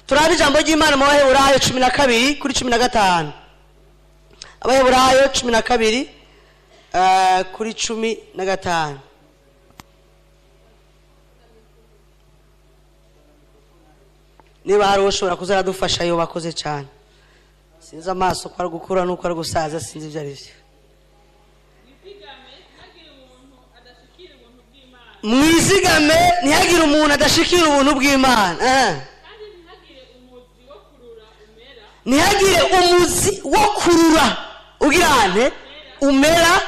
Turabe ijambo ry'Imana mu Baheburayo 12 kuri 15. Abaheburayo 12 kuri 15. Niba hari ushobora kuzaradufasha yo bakoze cyane. Sinzi amaso ko ari gukura nuko ari gusaza, sinzi ibyo ari byo. Mwizigame ntihagire umuntu adashikira ubuntu bw'Imana. Ntihagire umuzi wo kurura ugirane umera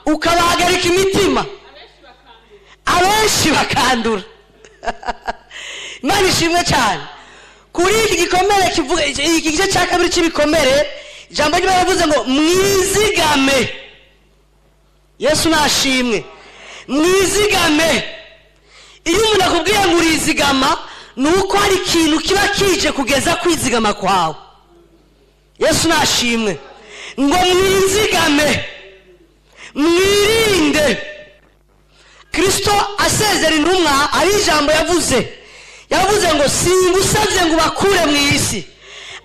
ukabahagarika imitima, abenshi bakandura. Imana ishimwe cyane. Kuri iki gikomere kivuga iki gice cya kabiri cy'ibikomere, ijambo ry'Imana rivuze ngo mwizigame. Yesu nashimwe. Mwizigame. Iyo umuntu akubwiye ngo urizigama, nuko hari ikintu kiba kije kugeza kwizigama kwawe. Yesu nashimwe. Ngo mwizigame, mwirinde. Kristo asezera intumwa ari ijambo yavuze. Yavuze ngo singusabye ngo bakure mu isi,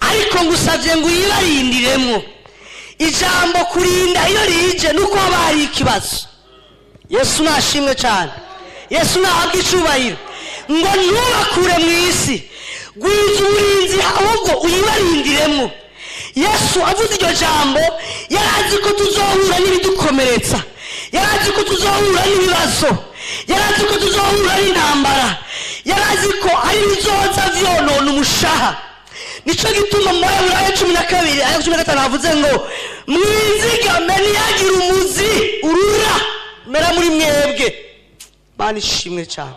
ariko ngusabye ngo uyibarindiremo. Ijambo kurinda iyo rije nuko haba hari ikibazo. Yesu nashimwe cyane. Yesu nahabwe icubahiro. Ngo ntubakure mu isi, gwiza uburinzi ahubwo uyibarindiremo. Yesu avuze iryo jambo yarazi ko tuzohura n'ibidukomeretsa, yarazi ko tuzohura n'ibibazo, yarazi ko tuzohura n'intambara, yarazi ko ari bizoza vyonona umushaha. Nico gituma mu Baheburayo 12 aya 15 havuze ngo mwizigame ntihagire umuzi urura mera muri mwebwe. Bani shimwe cyane.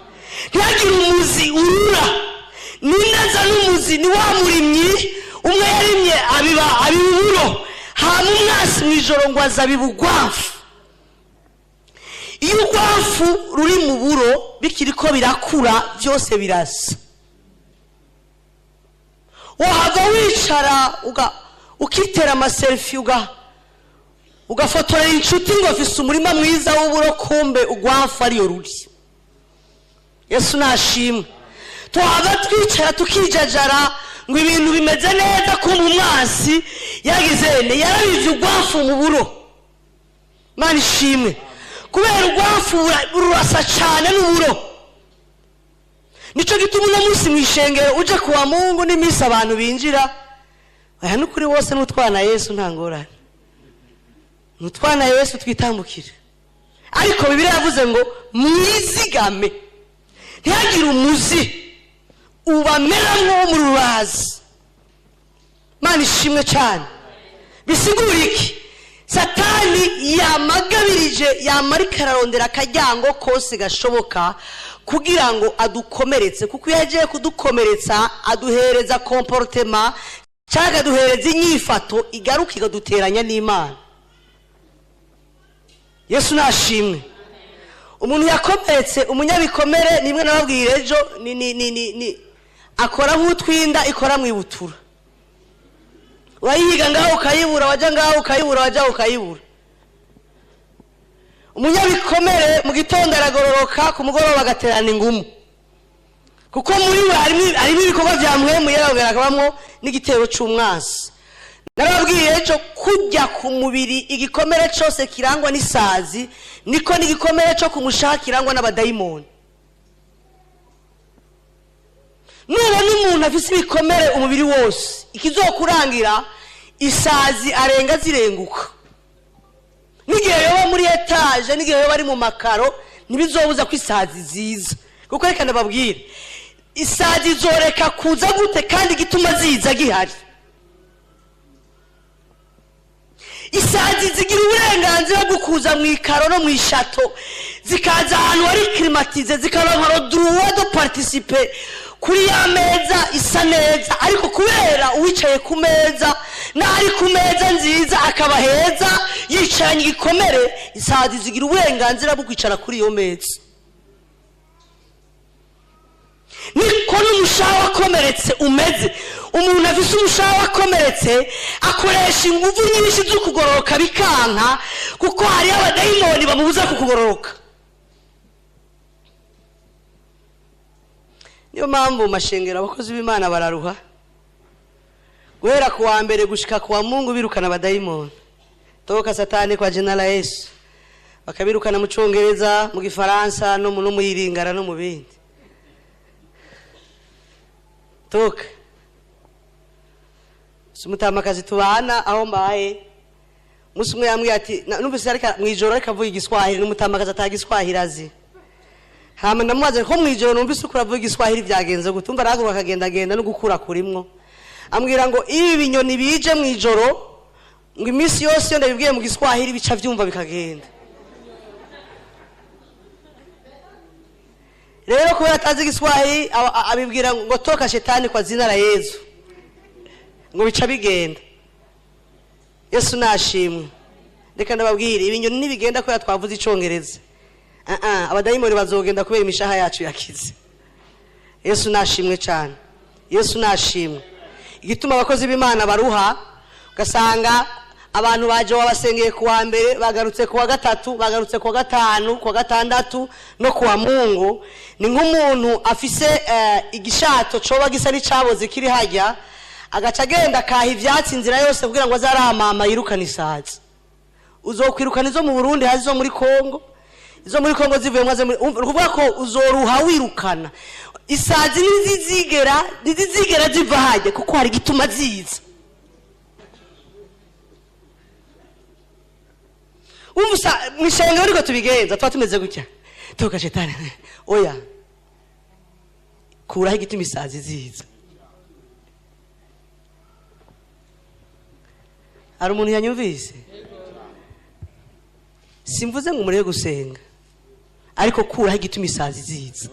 Ntihagire umuzi urura. Nindaza n'umuzi ni wa murimyi umwe yarimye abiba abiburo, hama umwasi mw'ijoro ngo azabiba ugwafu. Iyo ugwafu ruri mu buro bikiriko birakura byose birasa. Wahava wicara ukitera amaselfie ugafotorera inshuti ngo afise umurima mwiza w'uburo, kumbe ugwafu ariyo ruri. Yesu nashimwe. Tuhava twicara tukijajara ngo ibintu bimeze neza, kumbe umwasi yagize ne yarabivye ugwafu mu buro. Imana ishimwe. Kubera ugwafu rurasa cyane n'uburo. Nico gituma uno munsi mw'ishengero uje kuwa Mungu n'imisi abantu binjira, oya n'ukuri wose n'utwana Yesu nta ngorane, n'utwana Yesu twitambukire. Ariko Bibiliya yavuze ngo mwizigame ntihagire umuzi ubamera nk'uwo mu rubazi. Imana ishimwe cyane. Bisigura iki? Satani yamagabirije yamarika ararondera akajyango kose gashoboka kugira ngo adukomeretse, kuko iyo agiye kudukomeretsa aduhereza comportement cyangwa aduhereza inyifato igaruka ikaduteranya n'Imana. Yesu nashimwe. Umuntu yakomeretse, umunyabikomere nimwe nababwira ejo ni ni ni ni akora nk'utwinda ikora mu ibutura. Wayiga ngaho ukayibura, wajya ngaho ukayibura, wajya ukayibura. Umunyabikomere mu gitondo aragororoka, ku mugoroba agaterana ingumu, kuko muri we harimo ibikorwa bya mwemu yarabwira akabamwo n'igitero cy'umwansi. Narababwiye ejo kujya ku mubiri igikomere cyose kirangwa n'isazi, niko n'igikomere cyo kumushaha kirangwa n'abadayimoni. Nubona umuntu afise ibikomere umubiri wose, ikizokurangira isazi arenga zirenguka. N'igihe yoba muri etage, n'igihe yoba ari mu makaro, ntibizobuza ko isazi ziza. Kuko reka ndababwire, isazi zoreka kuza gute kandi igituma ziza gihari? Isazi zigira uburenganzira bwo kuza mu ikaro no mu ishato, zikaza ahantu hari climatize, zikaronka droit de participer kuri ya meza isa neza. Ariko kubera uwicaye ku meza n'ari ku meza nziza akaba heza yicaranye igikomere, isazi zigira uburenganzira bwo kwicara kuri iyo meza. Niko n'umushaha wakomeretse umeze. Umuntu afise umushaha wakomeretse akoresha ingufu nyinshi zo kugororoka bikanka, kuko hari abadayimoni bamubuza kukugororoka. Niyo mpamvu mu mashengero abakozi b'Imana bararuha, guhera ku wa mbere gushika ku wa Mungu birukana abadayimoni. Toka satani kwa jina la Yesu. Bakabirukana mu Congereza, mu Gifaransa, no mu Iringara no mu bindi. Toka. Sumutamakazi tubana aho mbaye. Musi umwe yambwiye ati numvise ariko mwijoro ariko avuga Igiswahili, n'umutamakazi atagiswahili azi. Hama ndamubaza ko mwijoro numvise uko avuga Igiswahili byagenze gute, umva arahaguruka akagenda genda no gukura kurimwo. Ambwira ngo ibi binyoni bije mwijoro ngo iminsi yose iyo ndabibwiye mu Giswahili bica vyumva bikagenda. Rero kubera atazi Igiswahili abibwira ngo toka shetani kwa zina la Yesu, ngo bica bigenda. Yesu nashimwe. Reka ndababwire, ibinyoni ntibigenda kubera twavuze Icongereza. Abadayimoni bazogenda kubera imishaha yacu yakize. Yesu nashimwe cyane. Yesu nashimwe. Igituma abakozi b'Imana baruha, ugasanga abantu baje wabasengeye kuwa mbere, bagarutse kuwa gatatu, bagarutse kuwa gatanu, kuwa gatandatu no kuwa Mungu, ni nk'umuntu afise igishato coba gisa n'icaboze kiri hajya, agaca agenda akaha ivyatsi inzira yose kugira ngo azaramama yirukane isazi. Uzokwirukana izo mu Burundi, hazi izo muri Kongo, izo muri Kongo zivuye mwaze muri, ukuvuga ko uzoruha wirukana isazi ntizizigera ziva hajya, kuko hari igituma ziza. Umva mwishenge uriko tubigenza tuba tumeze gutya, toka shetani, oya kuraho igituma isazi ziza. Hari umuntu yanyumvise? Simvuze ngo murebe gusenga, ariko kuraho igituma isazi ziza.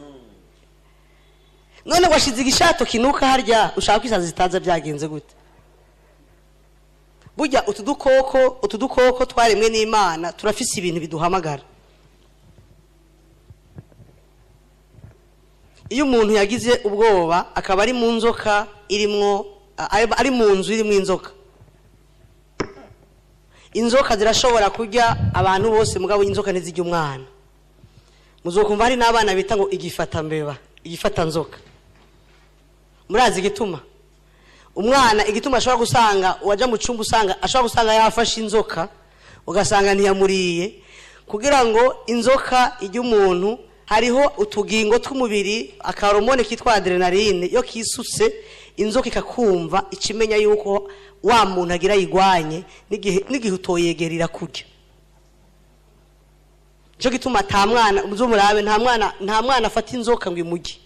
None washize igishato kinuka harya, ushaka ko isazi zitaza byagenze gute? Burya utu dukoko twaremwe n'Imana turafise ibintu biduhamagara. Iyo umuntu yagize ubwoba akaba ari mu nzoka irimwo, ari mu nzu irimwo inzoka, inzoka zirashobora kurya abantu bose, mugabo inzoka ntizirya umwana. Muzokumva hari n'abana bita ngo igifata mbeba, igifata nzoka. Murazi igituma umwana, igituma ashobora gusanga waja mu cumba usanga ashobora gusanga yafashe inzoka ugasanga ntiyamuriye, kugira ngo inzoka ijye umuntu, hariho utugingo tw'umubiri akaromone kitwa adrenaline, yo kisutse inzoka ikakumva ikimenya yuko wa muntu agira yigwanye, n'igihe utoyegerira kurya. Cyo gituma ta mwana uzumurabe, nta mwana afata inzoka ngo imujye,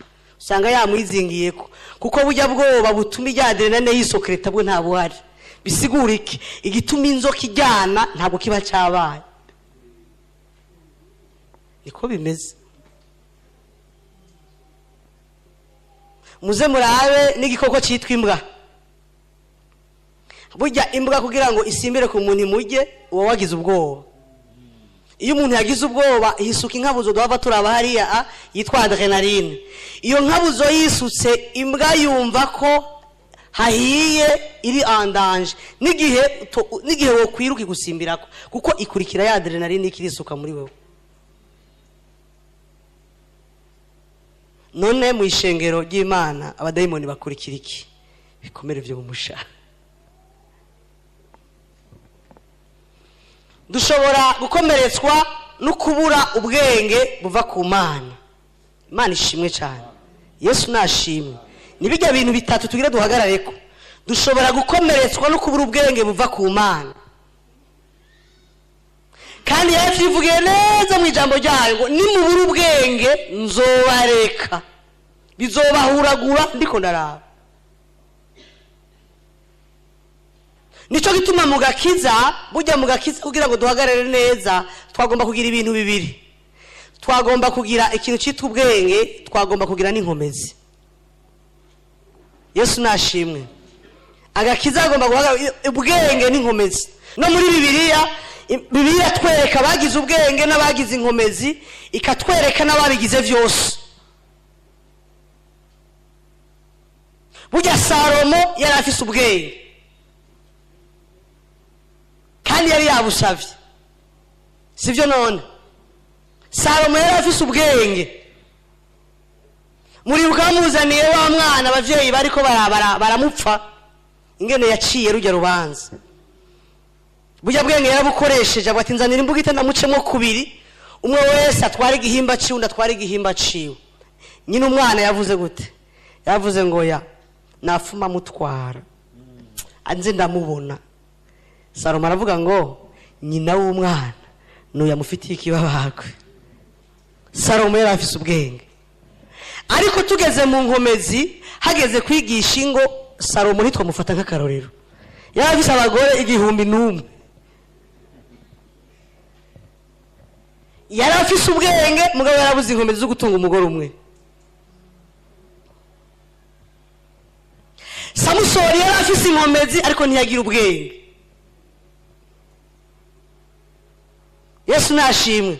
usanga yamwizingiyeko, kuko burya bwoba butuma ijya adrenaline yisokreta bwo nta buhari. Bisigura iki? Igituma inzoka ijyana ntabwo kiba cyabaye. Niko bimeze. Muze murabe n'igikoko cyitwa imbwa. Burya imbwa kugira ngo isimbire ku muntu imujye, uba wagize ubwoba. Iyo umuntu yagize ubwoba hisuka inkabuzo duhava turaba hariya yitwa adrenaline. Iyo nkabuzo yisutse, imbwa yumva ko hahiye, iri en danger, n'igihe wokwiruka igusimbirako, kuko ikurikira ya adrenaline ikirisuka muri wewe. None mu ishengero ry'Imana abadayimoni bakurikira iki? Bikomere byo mumusha. Dushobora gukomeretswa no kubura ubwenge buva ku Mana. Imana ishimwe cyane. Yesu nashimwe. Nibijya bintu bitatu tugira duhagarareko. Dushobora gukomeretswa no kubura ubwenge buva ku Mana. Kandi yavyivugiye neza mu ijambo ryayo ngo nimubura ubwenge nzobareka, bizobahuragura ndiko ndaraba. Nico gituma mu gakiza, burya mu gakiza kugira ngo duhagarare neza twagomba kugira ibintu bibiri. Twagomba kugira ikintu cyitwa ubwenge, twagomba kugira n'inkomezi. Yesu nashimwe. Agakiza agomba guhagarara ubwenge n'inkomezi. No muri Bibiliya, Bibiliya twereka abagize ubwenge n'abagize inkomezi, ikatwereka n'ababigize vyose. Burya Salomo yari afise ubwenge kandi yari yabusavye, sivyo? None Salomo yari afise ubwenge, Muribuka bamuzaniye wa mwana, abavyeyi bariko baramupfa, ingene yaciye rujya rubanza. Burya bwenge yarabukoresheje, avuga ati nzanira imbugita ndamucemo kubiri, umwe wese atwara igihimba ciwe, undi atwara igihimba ciwe. Nyine umwana yavuze gute? Yavuze ngo ya nafuma mutwara anze ndamubona. Salomo aravuga ngo nyina w'umwana nuya mufitiye ikibabagwe. Salomo yari afise ubwenge, ariko tugeze mu nkomezi, hageze kwigisha ingo, Salomo ntitwamufata nk'akarorero. Yari afise abagore 1001. Yari afise ubwenge, mugabo yarabuze inkomezi zo gutunga umugore umwe. Samusoni yari afise inkomezi ariko ntiyagira ubwenge. Yesu nashimwe.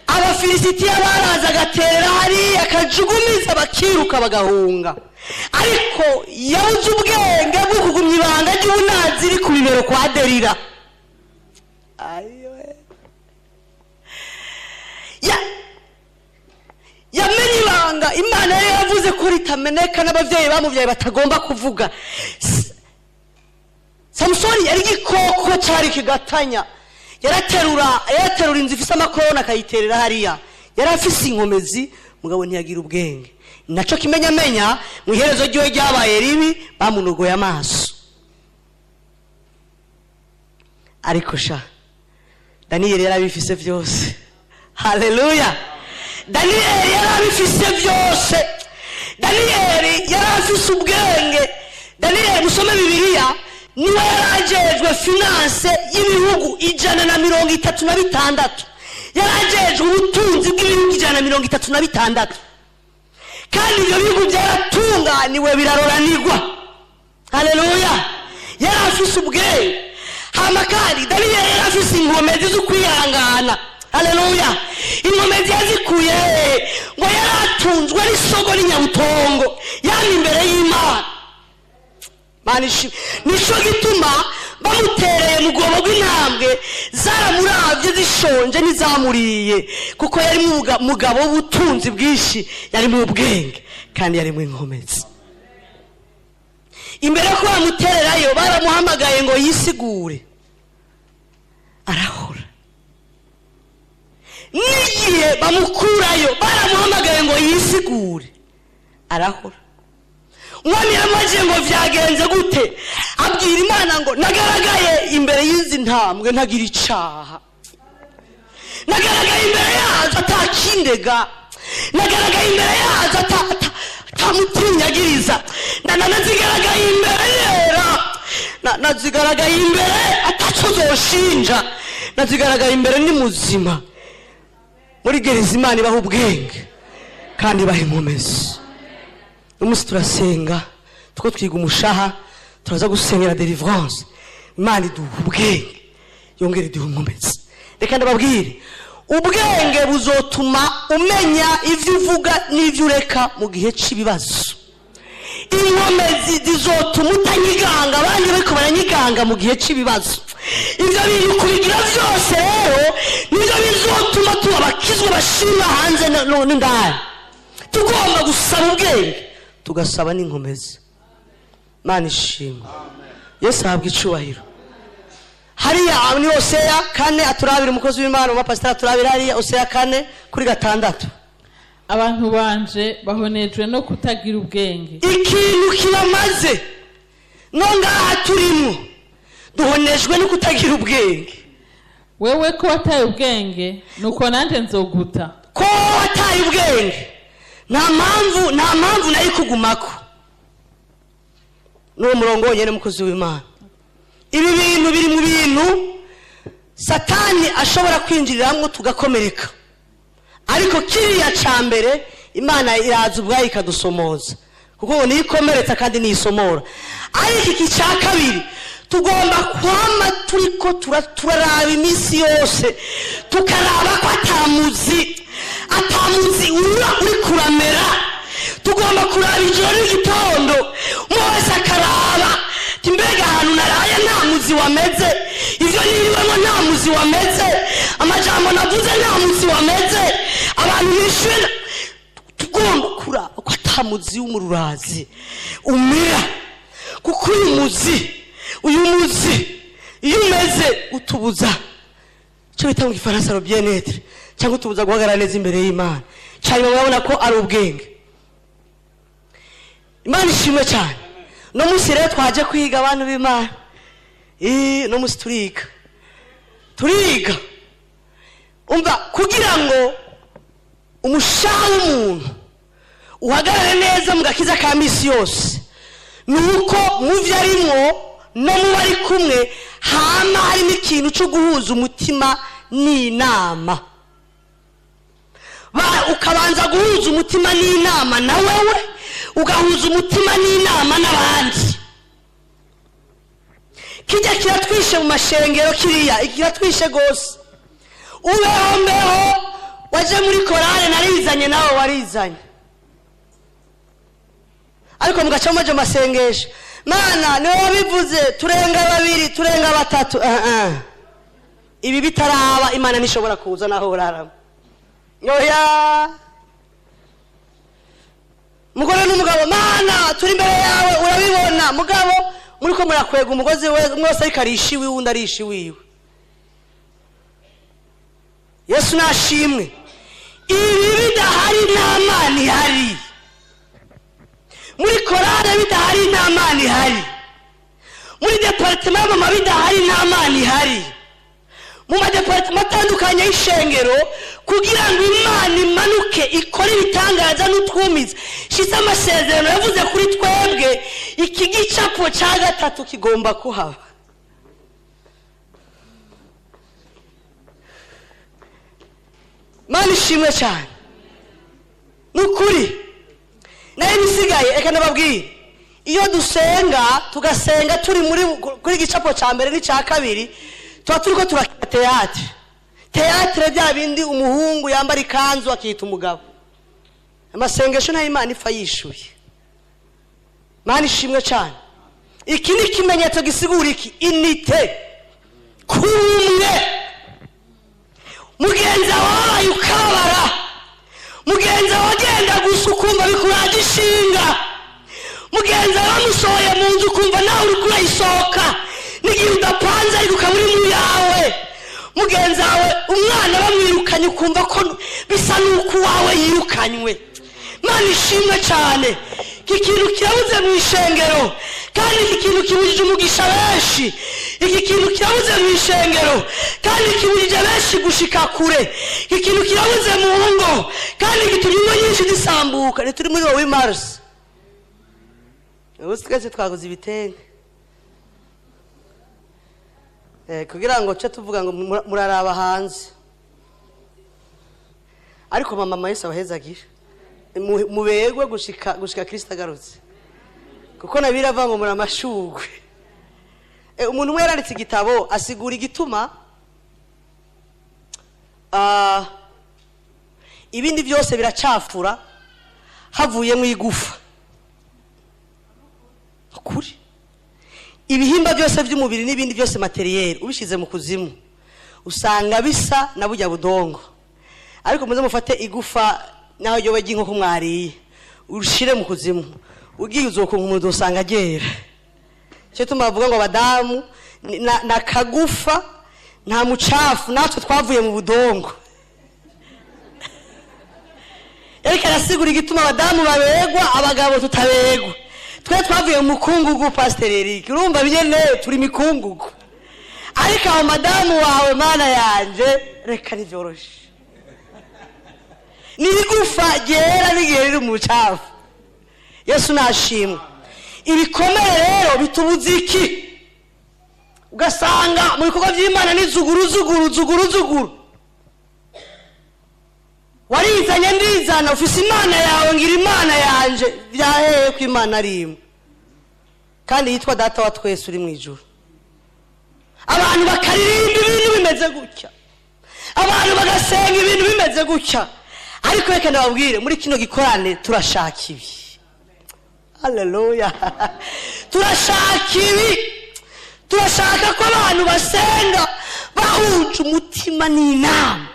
Abafilisitiya baraza agaterera hariya akajugumiza, bakiruka bagahunga, ariko yabuze ubwenge bwo kugumya ibanga ry'ubunaziri ku bibero kwa Delila. Yamenye ibanga Imana yari yavuze ko ritameneka n'abavyeyi bamuvyaye batagomba kuvuga. Samusoni yari igikoko cari kigatanya, yaraterura inzu ifise amakorona akayiterera hariya. Yari afise inkomezi, mugabo ntiyagira ubwenge. Naco kimenyamenya mu iherezo ryiwe ryabaye ribi, bamunogoye amaso. Ariko sha Daniyeli yarabifise vyose. Haleluya! Daniyeli yarabifise vyose. Daniyeli yarafise ubwenge. Daniyeli, musome Bibiliya, niwe yarajejwe finance y'ibihugu 136. Yarajejwe ubutunzi bw'ibihugu 136, kandi ibyo bihugu byaratunganiwe biraroranirwa. Haleluya! Yarafise ubwenge. Hama kandi Daniyeli yarafise inkomezi zo kwihangana. Haleluya! Inkomezi yazikuye ngo yaratunzwe n'isogo n'inyabutongo, yari imbere y'Imana. Nico gituma bamutereye mu rwobo rw'intambwe, zaramuravye zishonje ntizamuriye, kuko yari mugabo w'ubutunzi bwinshi, yari mu bwenge kandi yari mu inkomezi. Imbere ko bamutererayo baramuhamagaye ngo yisigure, arahora. N'igihe bamukurayo baramuhamagaye ngo yisigure, arahora. Umwami yamaje ngo vyagenze gute? Abwira Imana ngo nagaragaye imbere y'izi ntambwe ntagira icaha, nagaragaye imbere yazo atakindega, nagaragaye imbere yazo atamutinyagiriza, nazigaragaye imbere yera, nazigaragaye imbere ataco zoshinja, nazigaragaye imbere ni muzima. Muri gereza Imana ibaha ubwenge kandi ibaha inkomezi. Umunsi turasenga tuko twiga umushaha, turaza gusengera deliverance. Imana iduha ubwenge yongera iduha inkomezi. Reka ndababwire, ubwenge buzotuma umenya ivyo uvuga n'ivyo ureka mu gihe c'ibibazo. Inkomezi zizotuma utanyiganga abandi bariko baranyiganga mu gihe c'ibibazo. Ivyo bintu kubigira vyose rero nivyo bizotuma tuba abakizwa bashima hanze n'indani. Tugomba gusaba ubwenge, tugasaba n'inkomezi. Mana ishimwe. Yesu ahabwa icubahiro. Hariya ni Hosea 4, aturabira umukozi w'Imana umupasiteri aturabira hariya Hosea 4:6. Abantu banje bahonejwe no kutagira ubwenge. Ikintu kibamaze no ngaha turimo duhonejwe no kutagira ubwenge. Wewe ko wataye ubwenge, nuko nanje nzoguta. Ko wataye ubwenge, nta mpamvu nayo kugumako. N'uwo murongo wonyene mukozi w'Imana. Ibi bintu biri mu bintu Satani ashobora kwinjiriramwo tugakomereka, ariko kiriya ca mbere Imana iraza ubwayo ikadusomoza, kuko ngo niyikomeretsa kandi niyisomora. Ariko iki ca kabiri tugomba kwama turiko turaraba iminsi yose, tukaraba ko atamuzi uri kuramera. Tugomba kuraba ijoro n'igitondo, umwe wese akaraba ati mbega ahantu naraye nta muzi wameze, ivyo niriwemo nta muzi wameze, amajambo navuze nta muzi wameze, abantu bishuye. Tugomba kuraba ko ata Ata muzi w'umururazi umera, kuko uyu muzi iyo umeze utubuza icyo bita mu Gifaransa le bien-être, cyangwa utubuza guhagarara neza imbere y'Imana cyane. Murabona ko ari ubwenge. Imana ishimwe cyane. No munsi rero twaje kwiga, abantu b'Imana. No munsi turiga, turiga. Umva, kugira ngo umushaha w'umuntu uhagarare neza mu gakiza ka misi yose, ni uko mu byo arimwo no mu bari kumwe hama harimo ikintu cyo guhuza umutima n'inama. Ukabanza guhuza umutima n'inama na wewe, ugahuza umutima n'inama n'abandi. Kijya kiratwishe mu mashengero, kiriya kiratwishe rwose. Ubeho mbeho, waje muri korale narizanye, nawe warizanye, ariko mugaca mumaje masengesho. Mana, niwe wabivuze, turenga babiri, turenga batatu. Ah, ah. Ibi bitaraba, Imana ntishobora kuza naho urarama. Oya, umugore n'umugabo, Mana, turi imbere yawe, urabibona. Mugabo muri ko murakwega umugozi we, umwe wese ariko arisha iwiwe, undi arisha iwiwe. Yesu nashimwe. Ibi bidahari, nta Mana ihari. Muri korale bidahari, nta Mana ihari. Muri département y'amama bidahari, nta Mana ihari. Mu ma départements atandukanye y'ishengero, kugira ngo Imana imanuke ikore ibitangaza n'utwumiza, shize amasezerano yavuze kuri twebwe, iki gicapo cya gatatu kigomba kuhaba. Mana ishimwe cyane. Ni ukuri, nayo ibisigaye reka ndababwire. Iyo dusenga, tugasenga turi muri kuri gicapo cya mbere n'icya kabiri, tuba turi ko turakina théâtre. Théâtre, bya bindi umuhungu yambara ikanzu akita umugabo. Amasengesho nayo Imana ipfa yishuye. Mana ishimwe cyane. Iki ni ikimenyetso gisigura iki? Unité, kumwe. Mugenzi wawe ukabara, mugenzi wawe agenda gusa ukumva bikuraje ishinga, mugenzi wawe amusohoye mu nzu ukumva nawe uri kurayisohoka, n'igihe udapanze ariko ukaba uri mu yawe. Mugenzi wawe umwana bamwirukanye ukumva ko bisa n'uko uwawe yirukanywe. Mana ishimwe cyane. Iki kintu kirabuze mu ishengero, kandi iki kintu kibujije umugisha benshi. Iki kintu kirabuze mu ishengero, kandi kibujije benshi gushika kure. Iki kintu kirabuze mu ngo, kandi gitumye ingo nyinshi zisambuka. Ntituri muri wowe marisi, ubu twese twaguze ibitenge kugira ngo ce tuvuga ngo muraraba hanze. Ariko mama Yesu abahezagira, muberwe gushika Kristo agarutse, kuko nabirava ngo muri amashugwe. Umuntu umwe yaranditse igitabo asigura igituma ibindi byose biracafura havuyemo igufa. Ukuri, ibihimba byose by'umubiri n'ibindi byose matériel, ubishyize mu kuzimu usanga bisa na bujya budongo. Ariko muze mufate igufa, naho ryoba ry'inkoko mwariye, ushire mu kuzimu, ugiye uzokunka umuntu usanga agera. Cyo tuma bavuga ngo abadamu na kagufa nta mucafu, natwe twavuye mu budongo. Ariko arasigura igituma abadamu babegwa, abagabo tutabegwa. Twe twavuye mu mukungugu. Pasiteri Eric, urumva nyene turi mikungugu, ariko aho madamu wawe, Mana yanje, reka ntivyoroshe. Ni igufa ryera n'igihe riri mu mucafu. Yesu nashimwe. Ibikomere rero bitubuza iki? Ugasanga mu bikorwa by'Imana ni zuguru zuguru zuguru zuguru. Warizanye, ndizana, ufise Imana yawe, ngira Imana yanje. Byaheye ko Imana ari imwe kandi yitwa Data wa twese uri mu ijuru. Abantu bakaririmba ibintu bimeze gutya, abantu bagasenga ibintu bimeze gutya. Ariko reka ndababwire, muri kino gikorane turashaka ibi. Haleluya! Turashaka ibi, turashaka ko abantu basenga bahuje umutima n'inama,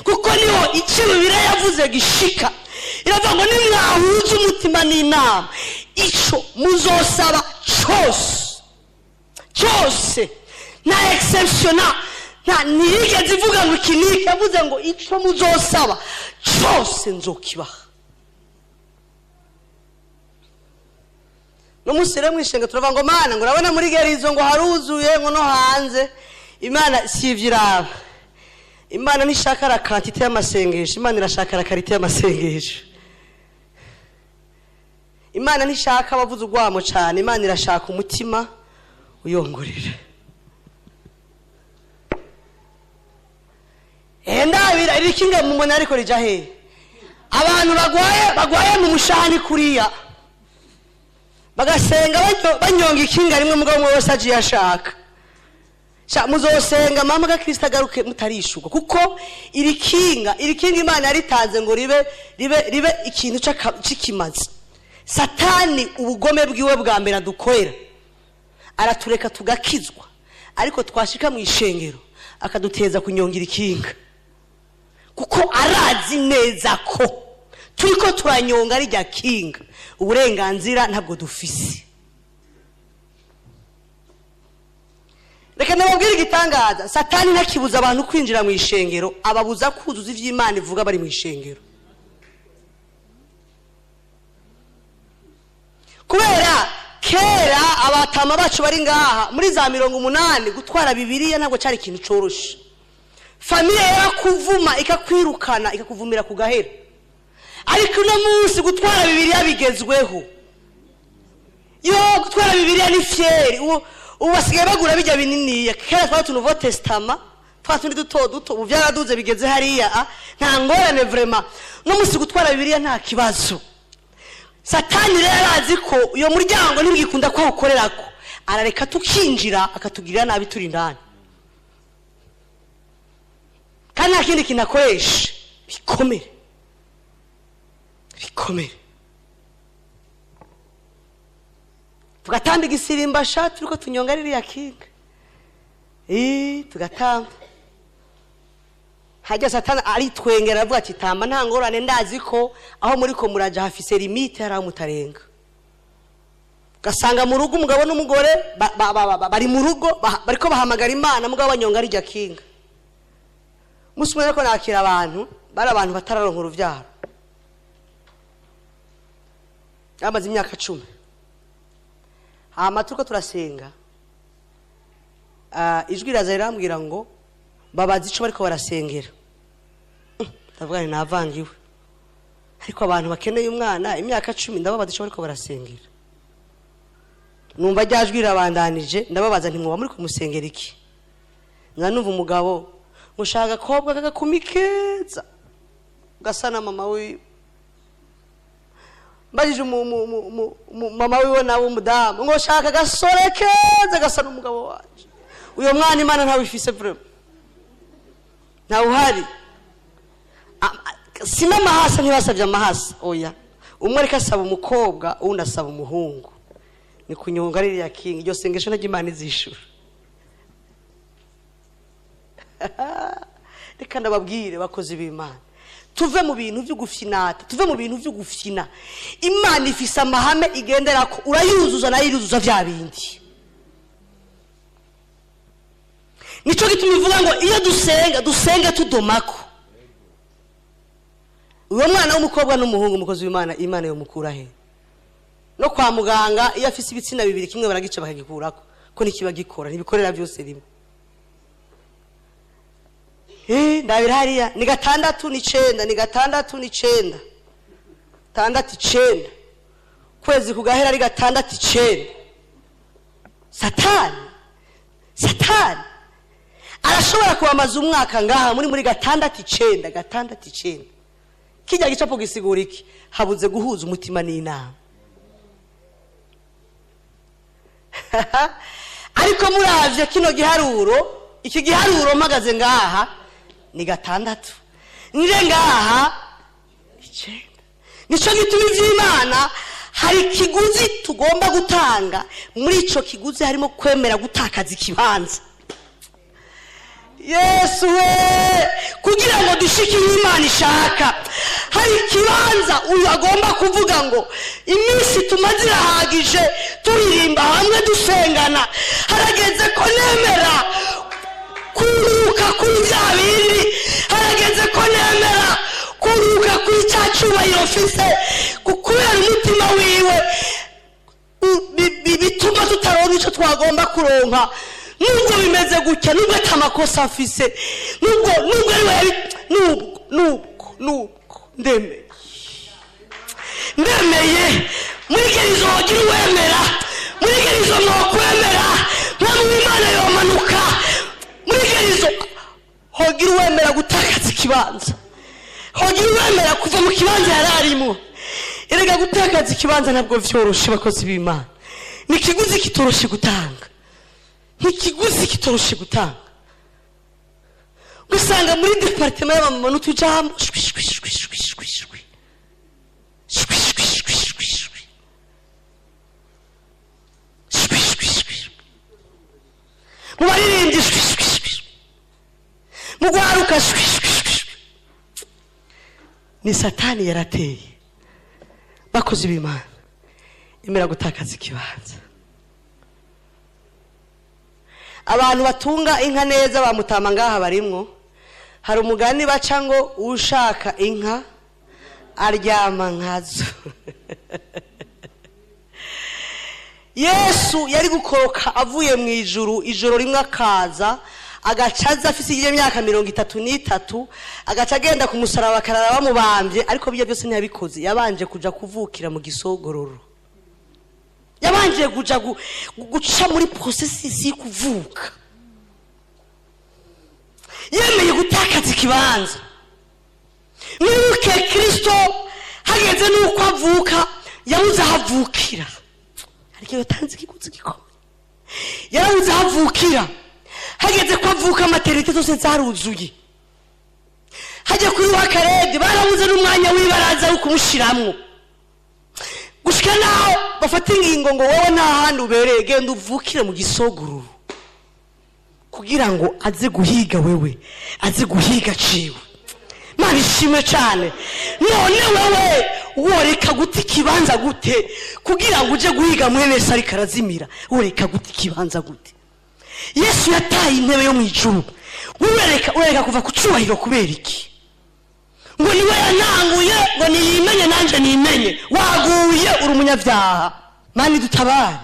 kuko niho icyo Bibiliya yavuze gishika. Iravuga ngo nimwahuza umutima n'inama, ico muzosaba cyose cyose, nta exception, nta ntiyigeze ivuga ngo iki n'iki, yavuze ngo ico muzosaba cyose nzokibaha. No munsi rero mwishenga turavuga ngo Mana, ngo urabona muri gerizo ngo haruzuye, ngo no hanze. Imana si ivyo iraba. Imana ntishaka la quantité y'amasengesho, Imana irashaka la qualité y'amasengesho. Imana ntishaka abavuza urwamo cyane, Imana irashaka umutima uyongorera. Ndabira iri kinga mu mubona ariko rija hehe? Abantu bagwaye mu mushahani kuriya, bagasenga banyonga ikinga rimwe, mugabo umwe wese agiye ashaka. Sha muzosenga mama ga Kristo agaruke mutarishuka, kuko iri kinga Imana yaritanze ngo ribe ribe ribe ikintu c'ikimazi. Satani ubugome bwiwe bwa mbere adukorera, aratureka tugakizwa, ariko twashika mu ishengero akaduteza kunyongira ikinga, kuko arazi neza ko turiko turanyonga rijya kinga, uburenganzira ntabwo dufise. Reka nababwire igitangaza, Satani ntakibuza abantu kwinjira mu ishengero, ababuza kuzuza ivy'Imana ivuga bari mu ishengero. Kubera kera abatama bacu bari ngaha muri za 80, gutwara Bibiliya ntabwo cyari ikintu coroshe. Familia yarakuvuma ikakwirukana, ikakuvumira ku gahera. Ariko uno munsi gutwara Bibiliya bigezweho. Yo gutwara Bibiliya ni fieri. Ubu basigaye bagura bijya binini. Kera twari Nouveau Testament, twa tundi duto duto, ubu byaraduze bigeze hariya, nta ngorane vraiment. No munsi gutwara Bibiliya nta kibazo. Satani rero arazi ko uyo muryango ntibwikunda ko awukorerako, arareka tukinjira akatugirira nabi turi indani. Kandi nta kindi kintu akoresha, bikomere bikomere. Tugatamba igisirimba sha turiko tunyonga ririya kinga, tugatamba. Hajya Satani aritwengera aravuga ati tamba nta ngorane, ndazi ko aho muri ko muraja hafise limite, hari aho mutarenga. Ugasanga mu rugo umugabo n'umugore bari mu rugo bariko bahamagara Imana, mugabo banyonga rijya kinga. Umunsi umwe ariko nakira abantu, bari abantu batararonka uruvyaro, bamaze imyaka 10. Hama turiko turasenga, ijwi riraza rirambwira ngo babazi ico bariko barasengera. Ndavuga nti navangiwe, ariko abantu bakeneye umwana imyaka 10 ndababaza ico bariko barasengera. Numva rya jwi rirabandanije, ndababaza nti mwoba muri kumusengera iki? Nza numva umugabo ngo shaka agakobwa k'agakumi keza gasa na mama wiwe. Mbajije mama wiwe nawe umudamu ngo shaka agasore keza gasa n'umugabo wanje. Uyo mwana Imana ntawifise vraiment, ntawuhari. Sina amahasa, ntibasabye amahasa, oya. Umwe ariko asaba umukobwa, uwundi asaba umuhungu. Ni kunyonga ririya kinga, iryo sengesho naryo Imana izishura. Reka ndababwire bakozi b'Imana, tuve mu bintu byo gufinata, tuve mu bintu byo gufina. Imana ifise amahame igenderako, urayuzuza nayo iruzuza vya bindi. Nico gituma ivuga ngo iyo dusenga, dusenga tudomako. Uwo mwana w'umukobwa n'umuhungu, umukozi w'Imana, Imana yomukura he? No kwa muganga iyo afise ibitsina bibiri, kimwe baragica bakagikurako, ko nikiba gikora, ntibikorera byose rimwe. Ndabira hariya ni 6 ni 9, ni 6 ni 9, 6 9, kwezi kugahera ari 6 9. Satani arashobora kubamaza umwaka ngaha muri 6 9, 6 9. Kijya gicapo gisigura iki? Habuze guhuza umutima n'inama. Ariko muravye kino giharuro, iki giharuro mpagaze ngaha ni 6, nje ngaha 9. Nico gituma ivy'Imana hari ikiguzi tugomba gutanga. Muri ico kiguzi harimo kwemera gutakaza ikibanza. Yesu we, kugira ngo dushike Imana ishaka, hari ikibanza uyu agomba kuvuga ngo iminsi tumaze irahagije turirimba hamwe dusengana, harageze ko nemera kuruka kuri bya bindi, harageze ko nemera kuruka kuri cya cyubahiro mfise, kubera umutima wiwe bituma tutaronka icyo twagomba kuronka. Nubwo bimeze gutya, nubwo atamakosa afise, nubwo ari nubwo ndemeye muri gerizo wagira uwemera, muri gerizo mwokwemera nta Imana yomanuka, muri gerizo hogira uwemera gutakaza ikibanza, hogira uwemera kuva mu kibanza yari arimo. Erega gutakaza ikibanza ntabwo vyoroshe bakozi b'Imana, ni ikiguzi kitoroshe gutanga, ikiguzi kitoroshe gutanga. Gusanga muri departement y'abamama n'utujambo shwi shwi shwi shwi shwi shwi shwi shwi shwi shwi shwi shwi shwi shwi, mu baririmbyi shwi shwi shwi, mu gwaruka shwi shwi shwi. Ni Satani yarateye. Bakozi b'Imana, emera gutakaza ikibanza. Abantu batunga inka neza bamutama ngaha barimwo, hari umugani baca ngo ushaka inka aryama nkazo. Yesu yari gukoroka avuye mu ijuru, ijoro rimwe akaza agacaza afise imyaka 33, agaca agenda ku musaraba akarara bamubambye, ariko bijya byose ntiyabikoze. Yabanje kuja kuvukira mu gisogororo, yabanje kuja guca muri processus y'kuvuka, yemeye gutakaza ikibanza. Mwibuke Kristo hageze nuko avuka yabuze ahavukira, ariko yatanze ikiguzi gikomeye, yarabuze ahavukira. Hageze ko avuka maternité zose zaruzuye, hajya kuri wa Karede barabuze n'umwanya w'ibaraza wo kumushiramwo, gushika naho bafata ingingo ngo wowe nta handi ubereye, genda uvukire mu gisogororo, kugira ngo aze guhiga wewe, aze guhiga ciwe. Mana ishimwe cyane. None wewe woreka gute ikibanza gute kugira ngo uje guhiga mwene se ariko arazimira? Woreka gute ikibanza gute? Yesu yataye intebe yo mu ijuru, ureka kuva ku cyubahiro kubera iki? Ngo niwe yananguye, ngo niyimenye nanje nimenye. Waguye uri umunyabyaha. Mani dutabare,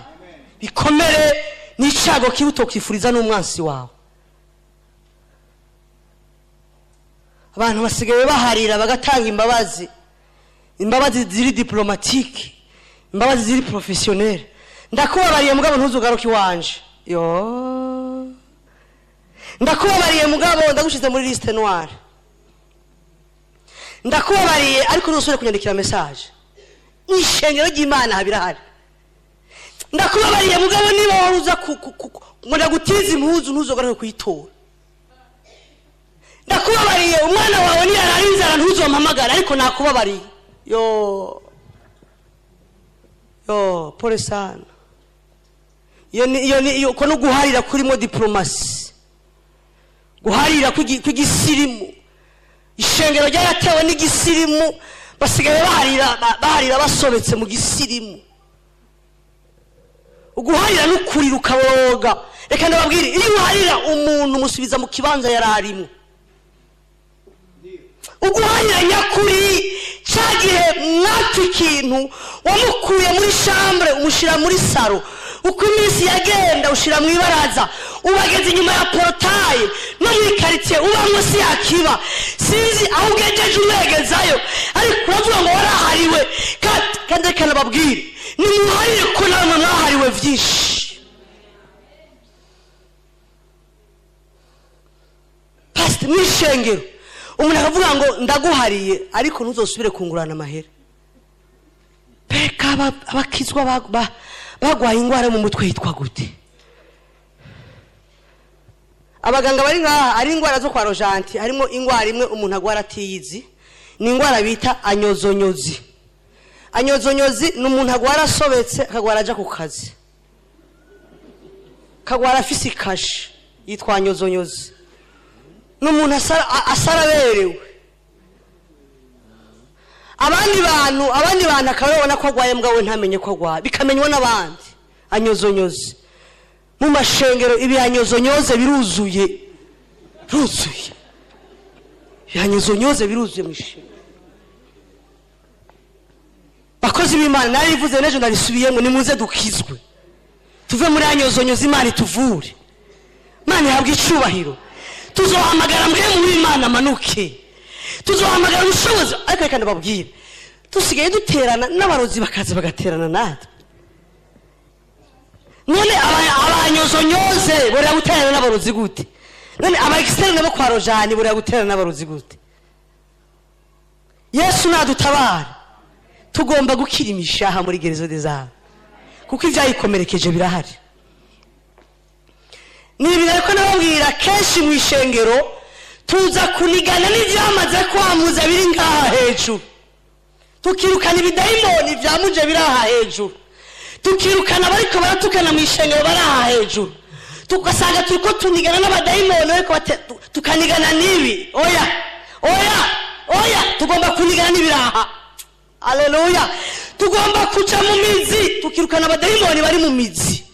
bikomere n'icago kibi utokifuriza n'umwansi wawe. Abantu basigaye baharira bagatanga imbabazi, imbabazi ziri diplomatique, imbabazi ziri professionnel. Ndakubabariye mugabo ntuzugaruke iwanje, yo ndakubabariye mugabo ndagushize muri liste noire, ndakubabariye ariko ntuzusubire kunyandikira message. Ishengero ry'Imana habirahari. Ndakubabariye mugabo niba waruza ngo ndagutiza impuzu ntuzogaruke kuyitora. Ndakubabariye umwana wawe niyarara inzara ntuzompamagara, ariko nakubabariye. Yo yo, pole sana. Iyo ko no guharira kurimo diplomasi, guharira kw'igisirimu. Ishengero ryaratewe n'igisirimu, basigaye baharira basobetse mu gisirimu. Uguharira n'ukurira ukaboroga. Reka ndababwire, iyo uharira umuntu musubiza mu kibanza yararimo. Uguharira nyakuri, cyagihe mwaka ikintu wamukuye muri chambre umushira muri saro, uko iminsi yagenda ushira mu ibaraza, ubageze inyuma ya portail no muri quartier ubamwe si yakiba, sinzi aho ugejeje umwegezayo, ariko uravuga ngo warahariwe. Kandi reka nababwire, nimuharire ko namwe mwahariwe vyinshi. Pastor mwishengero umuntu akavuga ngo ndaguhariye ariko ntuzosubire kungurana amahera. Peka abakizwa bagwaye ingwara mu mutwe yitwa gute? Abaganga bari ngaha, ari ingwara zo kwa Rojanti, harimo ingwara imwe umuntu agwara atiyizi, ni ingwara bita anyozonyozi. Anyozonyozi ni umuntu agwara asobetse, akagwara aja ku kazi, akagwara afise ikashi, yitwa anyozonyozi. Ni umuntu asaraberewe. Abandi bantu akaba babona ko agwaye, mbwa we ntamenye ko agwaye, bikamenywa n'abandi. Anyozonyoze mu mashengero, ibihanyozonyoze biruzuye, biruzuye, ibihanyozonyoze biruzuye mu ishengero. Bakozi b'Imana, narivuze n'ejo ndarisubiyemo, nimuze dukizwe, tuve muri anyozonyoze, Imana ituvure, Imana ihabwe icubahiro. Tuzohamagara mwe muri Imana amanuke, tuzohamagara ubushobozi. Ariko reka ndababwire, dusigaye duterana n'abarozi bakaza bagaterana natwe. None abanyozonyoze borera guterana n'abarozi gute? None aba externe bo kwa Rojani borera guterana n'abarozi gute? Yesu nadutabara, tugomba gukira imishaha muri gerezo des âmes, kuko ivyayikomerekeje birahari. Ni ibintu ariko nababwira kenshi mu ishengero, tuza kunigana n'ivyamaze kwamuza biri ngaha hejuru, tukirukana ibidayimoni vyamuje biri aha hejuru, tukirukana abariko baratukana mu ishengero bari aha hejuru, tugasanga turiko tunigana n'abadayimoni bariko tukanigana n'ibi. Oya, oya, oya, tugomba kunigana n'ibiraha. Haleluya! Tugomba kuja mu mizi, tukirukana abadayimoni bari mu mizi.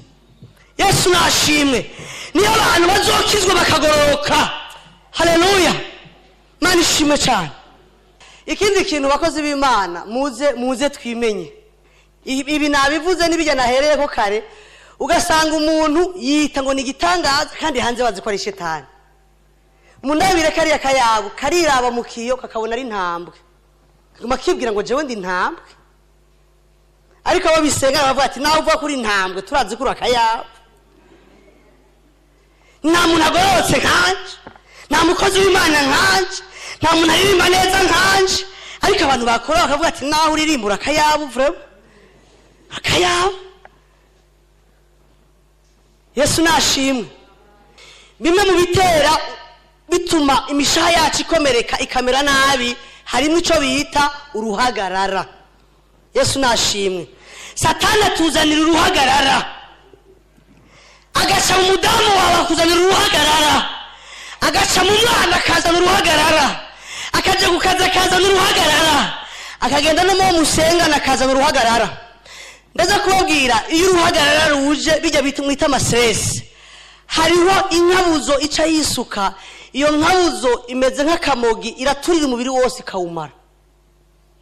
Yesu nashimwe. Niyo abantu bazokizwa bakagororoka. Haleluya, Mana ishimwe cyane. Ikindi kintu, bakozi b'Imana, muze muze twimenye. Ibi nabivuze n'ibijya nahereyeko kare, ugasanga umuntu yita ngo ni igitangaza kandi hanze bazi ko ari shetani. Mundabire kariya kayabu kariraba mu kiyo kakabona ari intambwe, kaguma kibwira ngo jewe ndi intambwe, ariko abo bisenga bavuga ati nawe uvuga kuri intambwe, turazi kuri akayabu. Nta muntu agororotse nkanje, nta mukozi w'Imana nkanje, nta muntu aririmba neza nkanje, ariko abantu bakora bakavuga ati nawe uririmbura akayabu, vraiment akayabu. Yesu nashimwe. Bimwe mu bitera bituma imishaha yacu ikomereka ikamera nabi, harimo icyo bita uruhagarara. Yesu nashimwe. Satani atuzanira uruhagarara, agaca mu mudamu wawe akuzanira uruhagarara, agaca mu mwana akazana uruhagarara, akajya ku kazi akazana uruhagarara, akagenda no mu musengana akazana uruhagarara. Ndaza kubabwira, iyo uruhagarara ruje, bijya bita mwita ama stress, hariho inkabuzo ica yisuka. Iyo nkabuzo imeze nk'akamogi, iraturira umubiri wose ikawumara,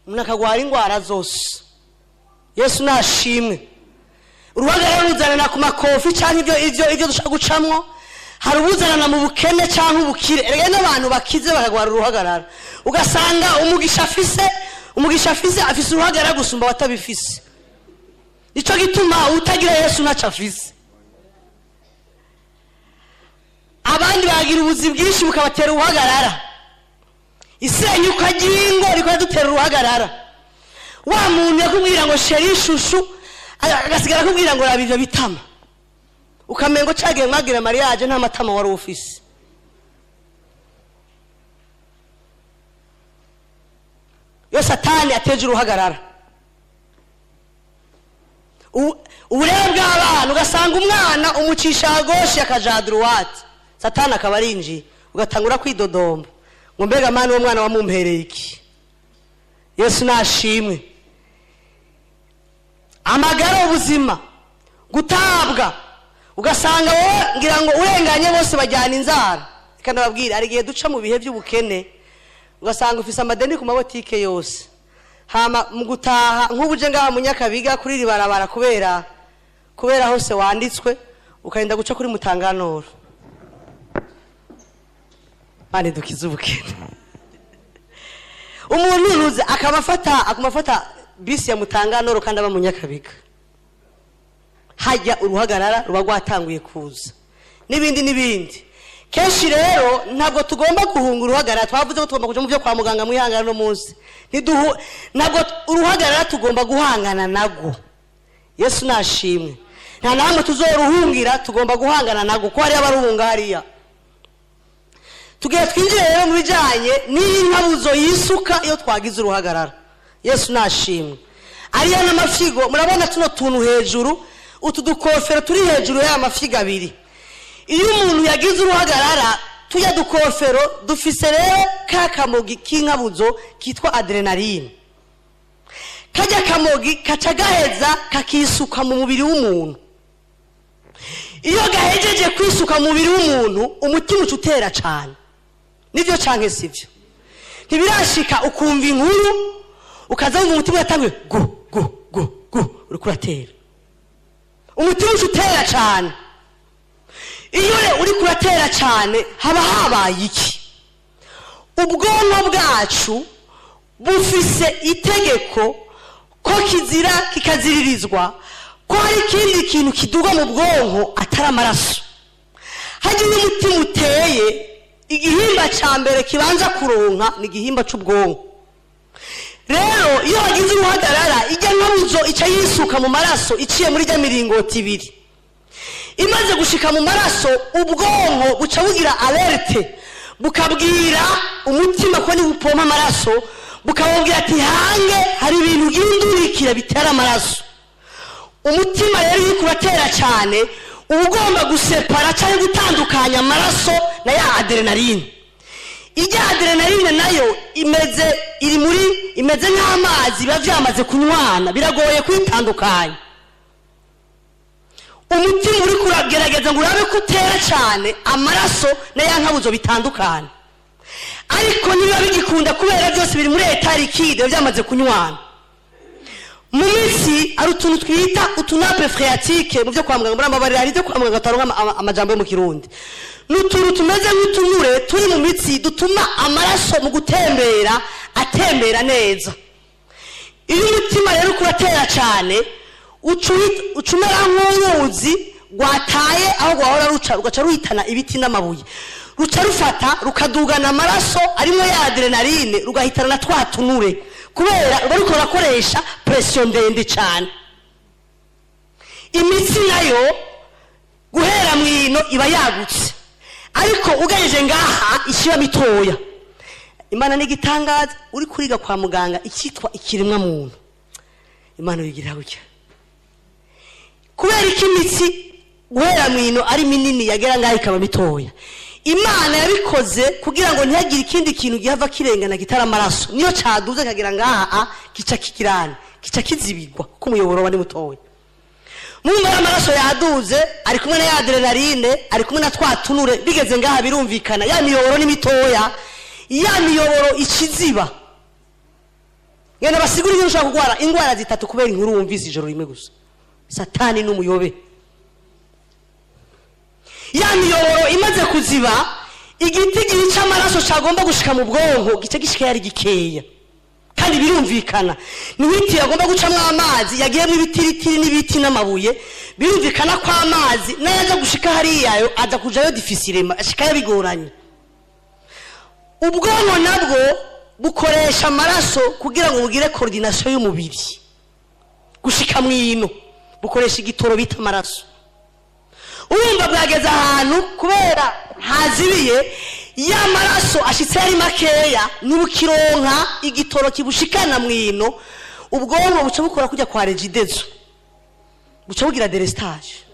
umuntu akagwara indwara zose. Yesu nashimwe. Uruhagarara ruzanana ku makofi cyangwa ibyo dushaka gucamwo, hari ubuzanana mu bukene cyangwa ubukire. Erega n'abantu bakize bakagwara uruhagarara, ugasanga umugisha afise afise uruhagarara gusumba abatabifise. Nico gituma utagira Yesu ntaco afise. Abandi bagira ubuzi bwinshi bukabatera uruhagarara, isenyuka ry'ingo rikora dutera uruhagarara. Wa muntu yakubwira ngo chéri, chouchou, agasigara akubwira ngo raba ivyo bitama, ukamengo cagiye mwagira mariage nta matama wari ufise. Iyo Satani ateje uruhagarara, uburere bw'abana, ugasanga umwana umucisha gauche akaja droite, Satani akaba arinjiye, ugatangura kwidodomba ngo mbega Mani, uwo mwana wamumpereye iki? Yesu nashimwe. Amagara, ubuzima, gutabwa, ugasanga wowe ngira ngo urenganye bose bajyana inzara. Reka ndababwira, hari igihe duca mu bihe by'ubukene, ugasanga ufise amadeni ku mabotike yose, hama mu gutaha nk'ubu uje ngaha mu Nyakabiga kuri iri barabara, kubera hose wanditswe, ukarinda guca kuri Mutanganoro. Mani dukize ubukene. Umuntu nuze akaba afata, akuma afata bisi ya Mutanganoro kandi aba mu Nyakabiga, hajya uruhagarara ruba rwatanguye kuza, n'ibindi n'ibindi. Kenshi rero ntabwo tugomba guhunga uruhagarara. Twavuze ko tugomba kuja mu byo kwa muganga mwihangana no munsi. Ntabwo uruhagarara tugomba guhangana nago. Yesu nashimwe. Nta namwe tuzoruhungira, tugomba guhangana nago, ko hariya abaruhunga hariya. Tugiye twinjire rero mu bijyanye n'iyi nkabuzo yisuka iyo twagize uruhagarara. Yesu nashimwe. Ariyo n'amafyigo, murabona tuno tuntu hejuru, utu dukofero turi hejuru y'aya mafyigo abiri. Iyo umuntu yagize uruhagarara Tujya dukofero dufise rero ka kamogi k'inkabuzo kitwa adrenaline. Kajya kamogi kaca gaheza kakisuka mu mubiri w'umuntu. Iyo gahejeje kwisuka mu mubiri w'umuntu, umutima uca utera cyane. Nibyo canke sivyo? Ntibirashika ukumva inkuru, ukaza wumva umutima uratanguye gu gu gu gu, uriko uratera? Umutima uca utera cyane. Iyo uriko uratera cyane, haba habaye iki? Ubwonko bwacu bufise itegeko ko kizira kikaziririzwa ko hari ikindi kintu kiduga mu bwonko atari amaraso. Hagiye umutima uteye, igihimba cya mbere kibanza kuronka ni igihimba cy'ubwonko. Rero iyo hagize uruhagarara, ijya nkabuzo ica yisuka mu maraso iciye muri rya miringoti ibiri. Imaze gushika mu maraso, ubwonko buca bugira alerte, bukabwira umutima ko niba upompa amaraso, bukababwira ati: "Hange hari ibintu by'indurikira bitera amaraso." Umutima rero iyo kuratera cyane, uba ugomba gusepara cyangwa gutandukanya amaraso na ya adrenaline. Ijya adrenaline nayo imeze iri muri imeze nk'amazi, biba byamaze kunywana, biragoye kwitandukanya. Umutima uri kuragerageza ngo urabe ko utera cyane, amaraso na ya nkabuzo bitandukanye, ariko niba bigikunda kubera byose biri muri état liquide, biba byamaze kunywana. Mu mitsi hari utuntu twita utu nappes phréatiques. Mu byo kwa muganga, murambabarira, hari ibyo kwa muganga tutaronka amajambo yo mu Kirundi. Ni utuntu tumeze nk'utunure turi mu mitsi dutuma amaraso mu gutembera atembera neza. Iyo umutima rero uriko uratera cyane, uca umera nk'uruzi rwataye aho rwahora ruca, rugaca ruhitana ibiti n'amabuye. Ruca rufata rukadugana amaraso arimo ya adrenaline, rugahitana na twa tunure, kubera ruba ruriko rurakoresha pression ndende cyane. Imitsi nayo guhera mu ino iba yagutse, ariko ugejeje ngaha ishiba mitoya. Imana ni igitangaza. Uri kuriga kwa muganga icyitwa ikiremwa muntu, Imana uyigirira gutya. Kubera ko imitsi guhera mu ino ari minini, yagera ngaho ikaba mitoya. Imana yabikoze kugira ngo ntihagire ikindi kintu gihava kirengana gitara amaraso. Niyo caduze kagera ngaha, kica kikirana, kica kizibigwa, kuko umuyoboro wa ni mutoya. Mumva amaraso yaduze, ari kumwe na ya adrenaline, ari kumwe na twa tunure. Bigeze ngaha, birumvikana, ya miyoboro ni mitoya, ya miyoboro ikiziba. Ngenda basigura ibintu. Ushobora kurwara indwara zitatu kubera inkuru wumvise ijoro rimwe gusa. Satani n'umuyobe. Ya miyoboro imaze kuziba, igiti gica amaraso cyagomba gushika mu bwonko gice gishika yari gikeya. Kandi birumvikana, ni witi agomba gucamo amazi yagiyemo ibitiritiri n'ibiti n'amabuye. Birumvikana ko amazi n'ayaza gushika hariya yo aza kujayo difficilement, ashikayo bigoranye. Ubwonko nabwo bukoresha amaraso kugira ngo bugire coordination y'umubiri gushika mwino. Bukoresha igitoro bita amaraso. Urumva bwageze ahantu, kubera hazibiye, ya maraso ashitse ari makeya, ntibukironka igitoro kibushikana mwino. Ubwonko buca bukora kujya kwa Regideso, buca bugira délestage.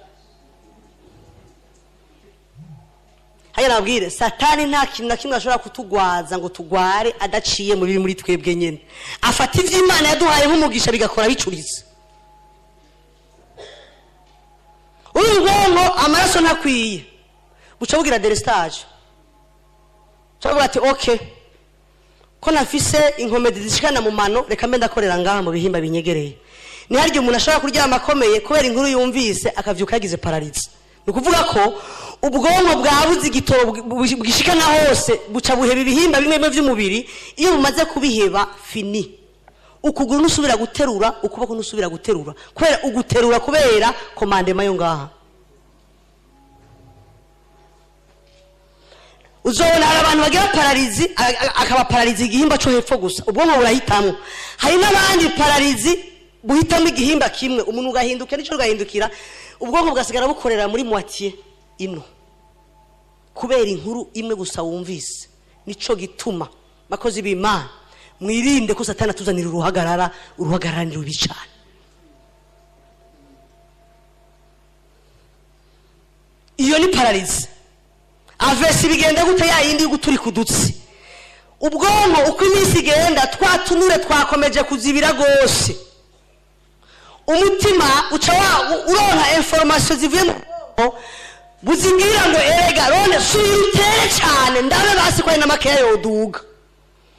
Haya, nabwire, Satani nta kintu na kimwe ashobora kutugwaza ngo tugware adaciye muri muri twebwe nyene. Afata ivy'Imana yaduhaye nk'umugisha, bigakora bicuritse. Uyu bwonko amaraso ntakwiye, buca bugira délestage. Buca bugira ati: "Okay, ko nafise inkomezi zishikana mu mano, reka mbe ndakorera ngaha mu bihimba binyegereye." Ni harya umuntu ashobora kuryama akomeye, kubera inkuru yumvise akavyuka yagize paralysie. Ni ukuvuga ko ubwonko bwabuze igitoro bwishikana hose, buca buheba ibihimba bimwe bimwe vy'umubiri. Iyo bumaze kubiheba, fini. Ukuguru nusubira guterura, ukuboko nusubira guterura, kubera uguterura, kubera commandement yo ngaha. Uzobona hari abantu bagira paralysie, akaba paralysie igihimba cyo hepfo gusa, ubwonko burahitamwo. Hari n'abandi paralysie buhitamo igihimba kimwe, umuntu ugahinduka nico ugahindukira, ubwonko bugasigara bukorera muri moitié ino, kubera inkuru imwe gusa wumvise. Nico gituma, bakozi b'Imana, mwirinde ko Satani atuzanira uruhagarara. Uruhagarara ni rubi cyane. Iyo ni paralysie. AVC bigenda gute? Ya yindi yo guturika udutsi. Ubwonko uko iminsi igenda, twa tunure twakomeje kuzibira rwose. Umutima uca uronka information zivuye mu bwonko buzibwira ngo: "Erega rone subira utere cyane, ndabe basi ko ari n'amakeya yoduga."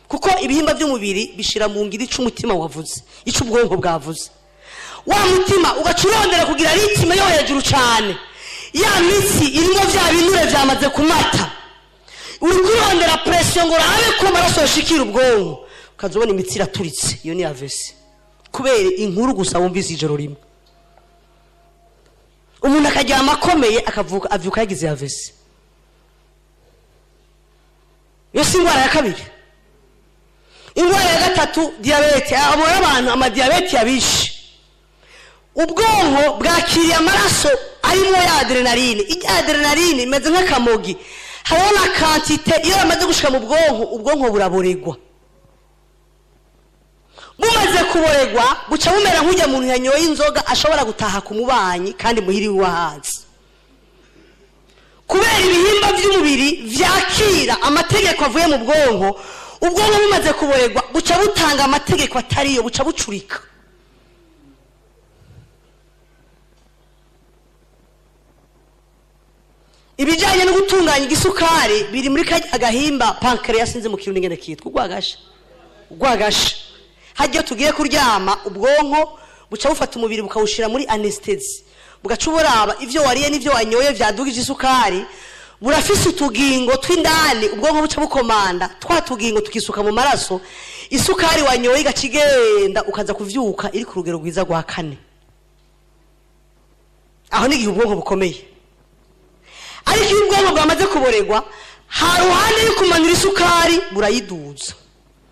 Kuko ibihimba by'umubiri bishira mu ngiro ico umutima wavuze, ico ubwonko bwavuze. Wa mutima ugaca urondera kugira rythme yo hejuru cyane. Ya mitsi irimo vya binure vyamaze kumata, uri kurondera pression ngo urabe ko amaraso yoshikira ubwonko, ukaza ubona imitsi iraturitse. Iyo ni AVC, kubera inkuru gusa wumvise ijoro rimwe. Umuntu akaryama akomeye, akavuka avyuka yagize AVC. Iyo si indwara ya kabiri? Indwara ya gatatu, diyabete. Abo abantu amadiyabete yabishe. Ubwonko bwakiriye amaraso arimo ya adrénaline. Ijya adrénaline imeze nk'akamogi, hariho na quantité. Iyo yamaze gushika mu bwonko, ubwonko buraboregwa. Bumaze kuboregwa, buca bumera nk'ujya muntu yanyoye inzoga, ashobora gutaha ku mubanyi kandi muhiri wahazi, kubera ibihimba by'umubiri vyakira amategeko avuye mu bwonko. Ubwonko bumaze kuboregwa, buca butanga amategeko atariyo, buca bucurika. Ibijyanye no gutunganya igisukari biri muri kajya gahimba pancréas, sinzi mu Kirundi ngene kitwa, urwagasha. Urwagasha hajya tugiye kuryama, ubwonko buca bufata umubiri bukawushyira muri anesthésie, bugaca buraba ibyo wariye n'ibyo wanyoye byadugije isukari. Burafise utugingo tw'indani ubwonko buca bukomanda, twa tugingo tukisuka mu maraso, isukari wanyoye igaca igenda, ukaza kuvyuka iri ku rugero rwiza rwa 4. Aho ni igihe ubwonko bukomeye. Ariko iyo ubwonko bwamaze kuboregwa, ha ruhande yo kumanura isukari, burayiduza,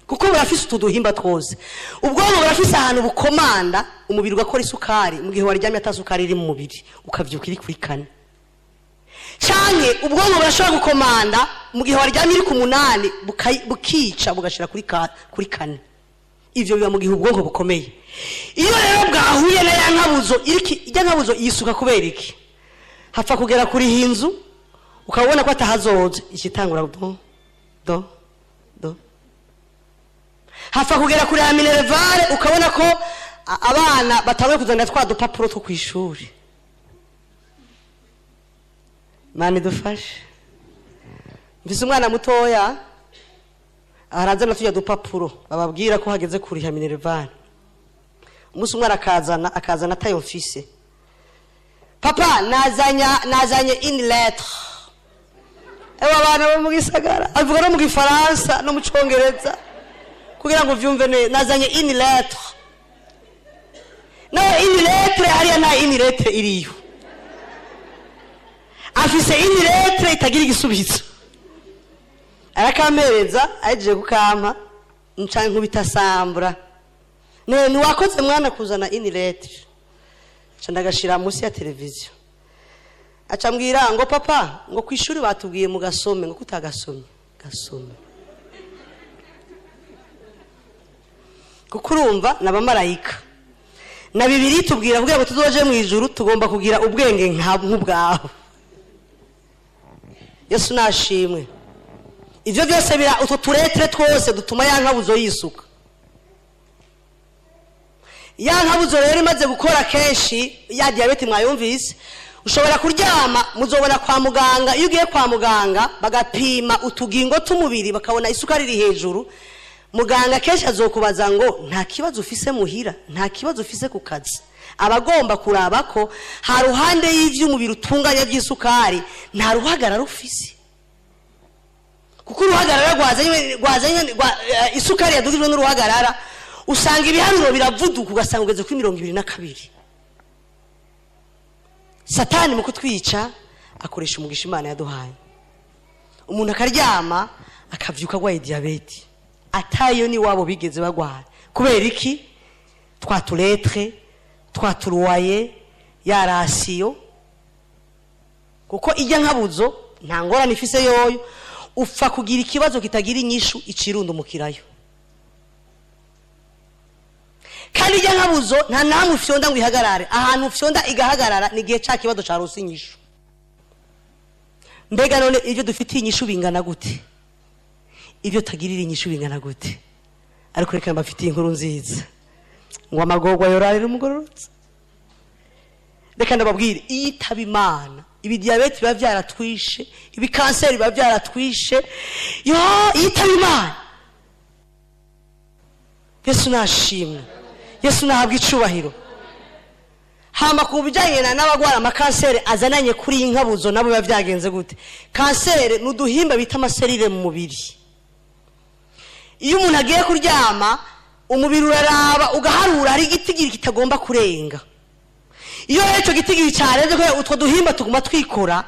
kuko burafise utu duhimba twose. Ubwonko burafise ahantu bukomanda umubiri ugakora isukari mu gihe waryamye ata sukari iri mu mubiri, ukavyuka iri kuri 4. Canke ubwonko burashobora gukomanda mu gihe waryamye iri ku 8, bukica bugashira kuri 4. Ivyo biba mu gihe ubwonko bukomeye. Iyo rero bwahuye na ya nkabuzo, ijya nkabuzo yisuka kubera iki? Hapfa kugera kuri hinzu, ukabona ko atahazoza, ikitangura do do do. Hapfa kugera kuri ya minerval, ukabona ko abana batanguye kuzana twa dupapuro two kwishuri. Mani dufashe. Mfise umwana mutoya, arazana tujya dupapuro bababwira ko hageze kuriha minerval. Umunsi umwe arakazana, akazana atayo mfise. "Papa, nazanye une lettre." Ewa, abana bo mu gisagara avuga no mu Gifaransa no mu Congereza kugira ngo uvyumve neza. "Nazanye une lettre." Nawe une lettre hariya, nta une lettre iriyo. Afise une lettre itagira igisubizo. Arakampereza, ahejeje kukampa nca nkubita sambura: "Ne ntiwakoze mwana kuzana une lettre." Nca ndagashira munsi ya televiziyo. Aca ambwira ngo: "Papa," ngo, "ku ishuri batubwiye mu gasome." Ngo kutagasomye, gasome. Kuko urumva n'abamarayika na Bibiri tubwira, kugira ngo tuzoje mu ijuru tugomba kugira ubwenge nk'ubwawe. Yesu nashimwe. Ivyo byose bira utwo turetere twose dutuma ya nkabuzo yisuka. Ya nkabuzo rero imaze gukora kenshi, ya diyabete mwayumvise. Ushobora kuryama, muzobona kwa muganga, iyo ugiye kwa muganga bagapima utugingo tw'umubiri, bakabona isukari iri hejuru, muganga kenshi azokubaza ngo: "Nta kibazo ufise muhira? Nta kibazo ufise ku kazi?" Aba agomba kuraba ko ha ruhande y'ivy'umubiri utunganya by'isukari nta ruhagarara ufise, kuko uruhagarara rwazanye isukari yadugijwe n'uruhagarara, usanga ibiharuro biravuduka, ugasanga ugeze kuri 22. Satani mu kutwica akoresha umugisha Imana yaduhaye. Umuntu akaryama akavyuka agwaye diyabete, atayo n'iwabo bigeze bagwara. Kubera iki? Twa turetre twa turuwaye ya ration, kuko ijya nkabuzo nta ngorane ifise yoyo. Upfa kugira ikibazo kitagira inyishu, icirundo mukirayo. Kandi ijya nkabuzo nta namwe ufyonda ngo ihagarare. Ahantu ufyonda igahagarara ni igihe ca kibazo carose inyishu. Mbega none ibyo dufitiye inyishu bingana gute? Ibyo tagirira inyishu bingana gute? Ariko reka mbafitiye inkuru nziza ngo amagorwa yorarira umugororotsi. Reka ndababwire, iyo itaba Imana, ibi diyabete biba byaratwishe, ibi kanseri biba byaratwishe. Yo, iyo itaba Imana. Yesu nashimwe, Yesu nahabwa icubahiro. Hama ku bijyanye n'abagwara amakanseri azananye kuri iyi nkabuzo, nabo biba byagenze gute? Kanseri ni uduhimba bita amaserire mu mubiri. Iyo umuntu agiye kuryama, umubiri uraraba ugaharura, hari igitigiri kitagomba kurenga. Iyo rero icyo gitigiri cyarenze, kubera utwo duhimba tuguma twikora,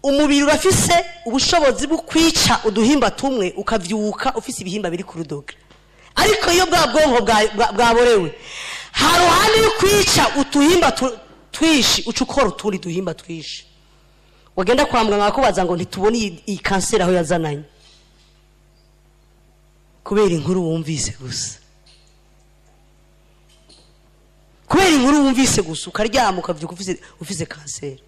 umubiri urafise ubushobozi bwo kwica uduhimba tumwe, ukavyuka ufise ibihimba biri ku rudoga. Ariko iyo bwa bwonko bwaborewe, haruhande yo kwica utuhimba twishi, uca ukora utundi duhimba twishi. Wagenda kwa muganga bakakubaza ngo ntitubone iyi kanseri aho yazananye, kubera inkuru wumvise gusa. Kubera inkuru wumvise gusa, ukaryama ukavyuka ufise kanseri.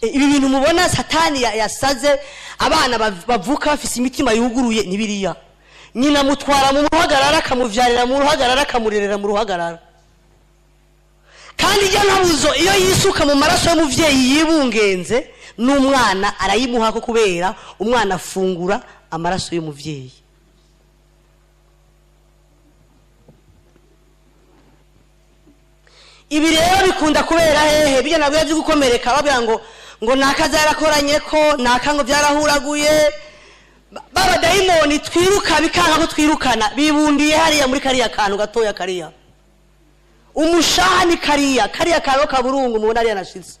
Ibi bintu mubona Satani yasaze abana bavuka bafise imitima yuguruye ni biriya. Nyina mutwara mu ruhagarara, akamuvyarira mu ruhagarara, akamurerera mu ruhagarara. Kandi ijya nkabuzo iyo yisuka mu maraso y'umuvyeyi yibungenze, n'umwana arayimuha, ko kubera umwana afungura amaraso y'umuvyeyi. Ibi rero bikunda kubera hehe? Bijya nabwo byo gukomereka, babwira ngo naka zarakoranye, ko naka ngo byarahuraguye. Baba dayimoni twiruka bikanga ko twirukana, bibundiye hariya muri kariya kantu gatoya, kariya umushaha ni kariya kariya kantu kaburungu mubona hariya nashize.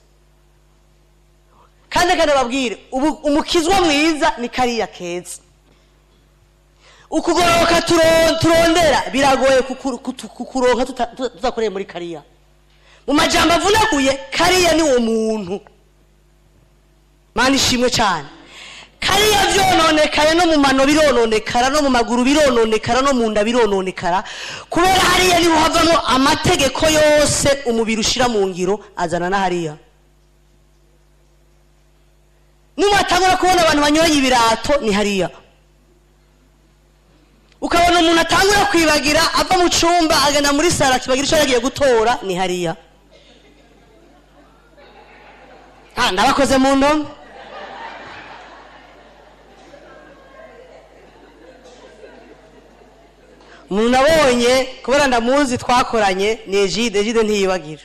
Kandi kandi babwire, ubu umukizwa mwiza ni kariya keza. Ukugororoka turondera biragoye kukuronka tudakoreye muri kariya. Mu majambo avunaguye, kariya ni uwo muntu. Mana ishimwe cyane. Kariya vyononekaye, no mu mano birononekara, no mu maguru birononekara, no mu nda birononekara, kubera hariya niho havamo amategeko yose umubiri ushira mu ngiro, azana na hariya. Nimwatangura kubona abantu banyoye ibirato, ni hariya. Ukabona umuntu atangura kwibagira, ava mu cumba agenda muri sara akibagira ico yagiye gutora, ni hariya. Ndabakoze mu ndome. Umuntu abonye, kubera ndamuzi twakoranye, ni Egide. Egide ntiyibagira.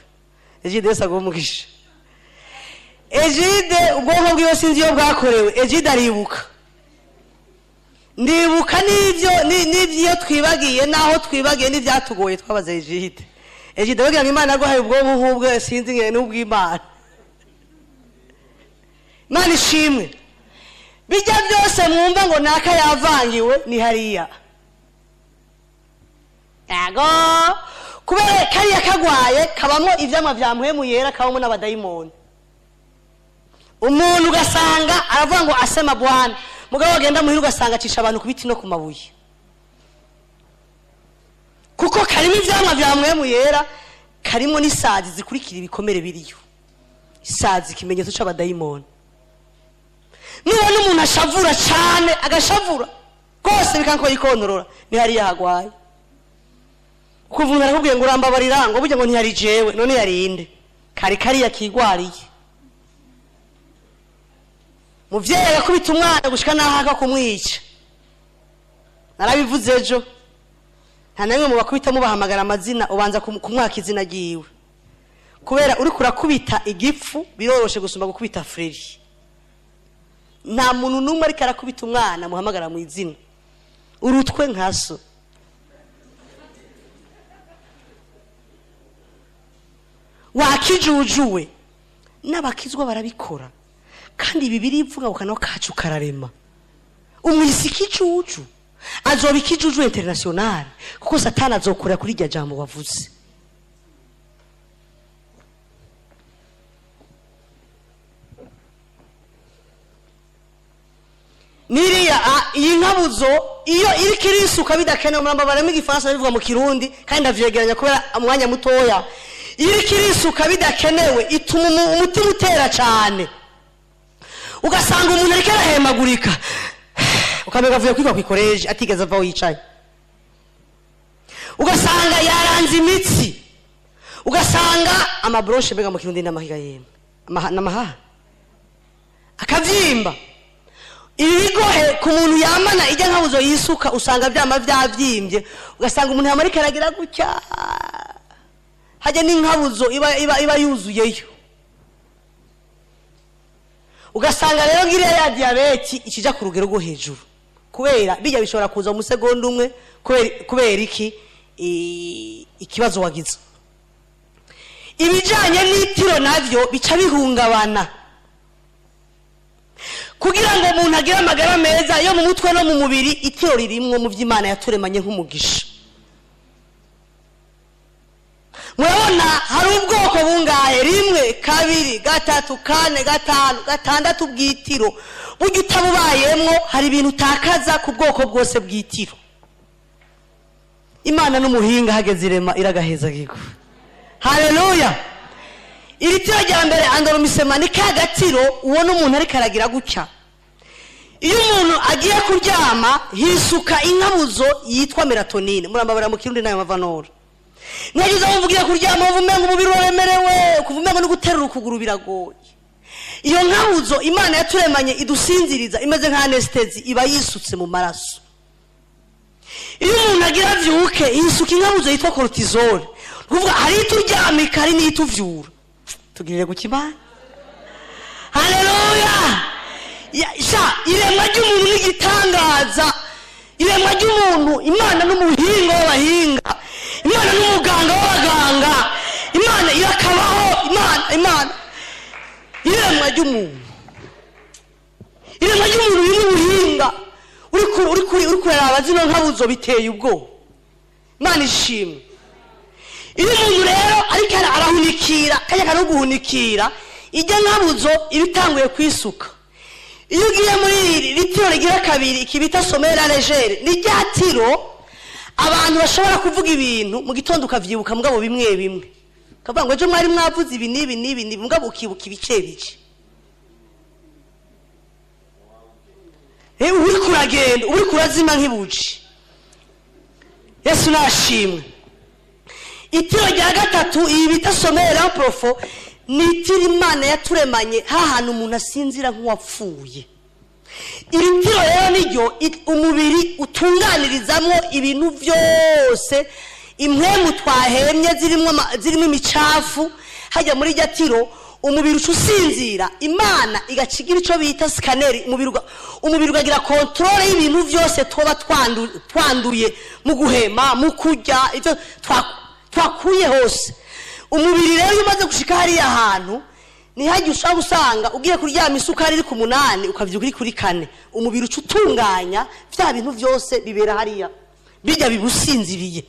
Egide, yose aguha umugisha. Egide ubwonko bwiwe sinzi iyo bwakorewe. Egide aribuka. Ndibuka n'ibyo n'ibyo twibagiye, n'aho twibagiye, n'ibyatugoye twabaze Egide. Egide bagira ngo Imana yaguhaye ubwonko nk'ubwe, sinzi ngene n'ubw'Imana. Imana ishimwe. Bijya byose mwumva ngo naka yavangiwe, ni hariya. Yego, kubera kariya kagwaye kabamo ivyamwa vya Mpwemu Yera, kabamo n'abadayimoni. Umuntu ugasanga aravuga ngo asema Bwana, mugabo agenda muhira ugasanga acisha abantu ku biti no ku mabuye, kuko karimo ivyamwa vya Mpwemu Yera, karimo n'isazi zikurikira ibikomere biriyo. Isazi ikimenyetso c'abadayimoni. Nubona umuntu ashavura cane, agashavura rwose bikanko yikontorora, ni hariya hagwaye. Kuva umuntu arakubwiye ngo urambabarira, ngo burya ngo ntiyari jewe, none yarinde? Kari kariya kigwariye. Muvyeyi agakubita umwana gushika n'aho aka kumwica. Narabivuze ejo, nta namwe mu bakubita mubahamagara amazina, ubanza kumwaka izina ryiwe, kubera uriko urakubita igipfu biroroshe gusumba gukubita freri. Nta muntu n'umwe ariko arakubita umwana muhamagara mu izina, urutwe nka so. Wakijujuwe. N'abakizwa barabikora, kandi ibi birivuga ngo kanwa kacu kararema. Umwisi ikijuju azoba ikijuju international, kuko Satani azokora kuri irya jambo wavuze. Niriya iyi nkabuzo iyo iriko irisuka bidakenewe, muramba igifaransa bivuga mu Kirundi kandi ndavyegeranya kubera umwanya mutoya. Iyo iriko irisuka bidakenewe, ituma umutima utera cane. Ugasanga umuntu ariko arahemagurika, ukamenya avuye kwiga kw'ikoreje atigeze ava aho yicaye. Ugasanga yaranze imitsi, ugasanga amaboroshe, mbega mu Kirundi n'amahiga yemwe, n'amahaha akabyimba. Ibi bigohe ku muntu yamana ijya nkabuzo yisuka, usanga byama byabyimbye. Ugasanga umuntu yamara ikaragira gutya, hajya n'inkabuzo iba yuzuyeyo. Ugasanga rero ngiriya ya diyabeti ikijya ku rugero rwo hejuru, kubera bijya bishobora kuza mu segonda umwe. Kubera iki? Ikibazo wagize. Ibijyanye n'itiro nabyo bica bihungabana. Kugira ngo umuntu agire amagara meza yo mu mutwe no mu mubiri, itiro ririmwo mu by'Imana yaturemanye nk'umugisha. Murabona hari ubwoko bungahe? 1, 2, 3, 4, 5, 6 bw'itiro. Burya utabubayemwo hari ibintu utakaza ku bwoko bwose bw'itiro. Imana n'umuhinga hageze irema iragaheza gigo. Haleluya. Iri tiro rya mbere andoromisema ni ka gatiro ubona umuntu ariko aragira gutya. Iyo umuntu agiye kuryama hisuka inkabuzo yitwa melatonine. Murambabara mu Kirundi nayo mavanoro. Ntiyagize aho uvugiye kuryama wumva umengo umubiri uraremerewe, kuva umengo no guterura ukuguru biragoye. Iyo nkabuzo Imana yaturemanye idusinziriza imeze nka anesthesi, iba yisutse mu maraso. Iyo umuntu agira avyuke yisuka inkabuzo yitwa cortisol. Kuvuga hari ituryamika hari n'ituvyura. Tugirire guki Imana. Haleluya. Sha iremwa ry'umuntu n'igitangaza. Iremwa ry'umuntu, Imana n'umuhinga w'abahinga, Imana n'umuganga w'abaganga, Imana irakabaho. Imana iremwa ry'umuntu, iremwa ry'umuntu riri mu buhinga. Uri kuraraba zino nkabuzo biteye ubwoba. Imana ishimwe. Iyo umuntu rero ariko arahunikira, kajya karaguhunikira, ijya nkabuzo iba itanguye kwisuka. Iyo ugiye muri iri tiro rigira kabiri, ikibita somera legere, ni rya tiro abantu bashobora kuvuga ibintu mu gitondo ukavyibuka mugabo bimwe bimwe, ukavuga ngo ejo mwari mwavuze ibi n'ibi n'ibi n'ibi, mugabo ukibuka ibice bice. Uri kuragenda, uri kurazima nk'ibuji. Yesu nashimwe. Itiro rya gatatu iyi bita somera profo ni itiro Imana yaturemanye hahantu umuntu asinzira nk'uwapfuye. Iri tiro rero niryo umubiri utunganirizamwo ibintu byose, impwemu twahemye zirimo imicafu. Hajya muri rya tiro umubiri uca usinzira, Imana igacigira ico bita scanner, umubiri ukagira controle y'ibintu byose tuba twanduye mu guhema, mu kurya, ivyo twakuye hose. Umubiri rero iyo umaze gushika hariya hantu ntihajye ushobora gusanga ugiye kuryama isukari iri ku 8 ukavyuka iri kuri 4. Umubiri uca utunganya vya bintu byose bibera hariya, bijya bibusinziriye.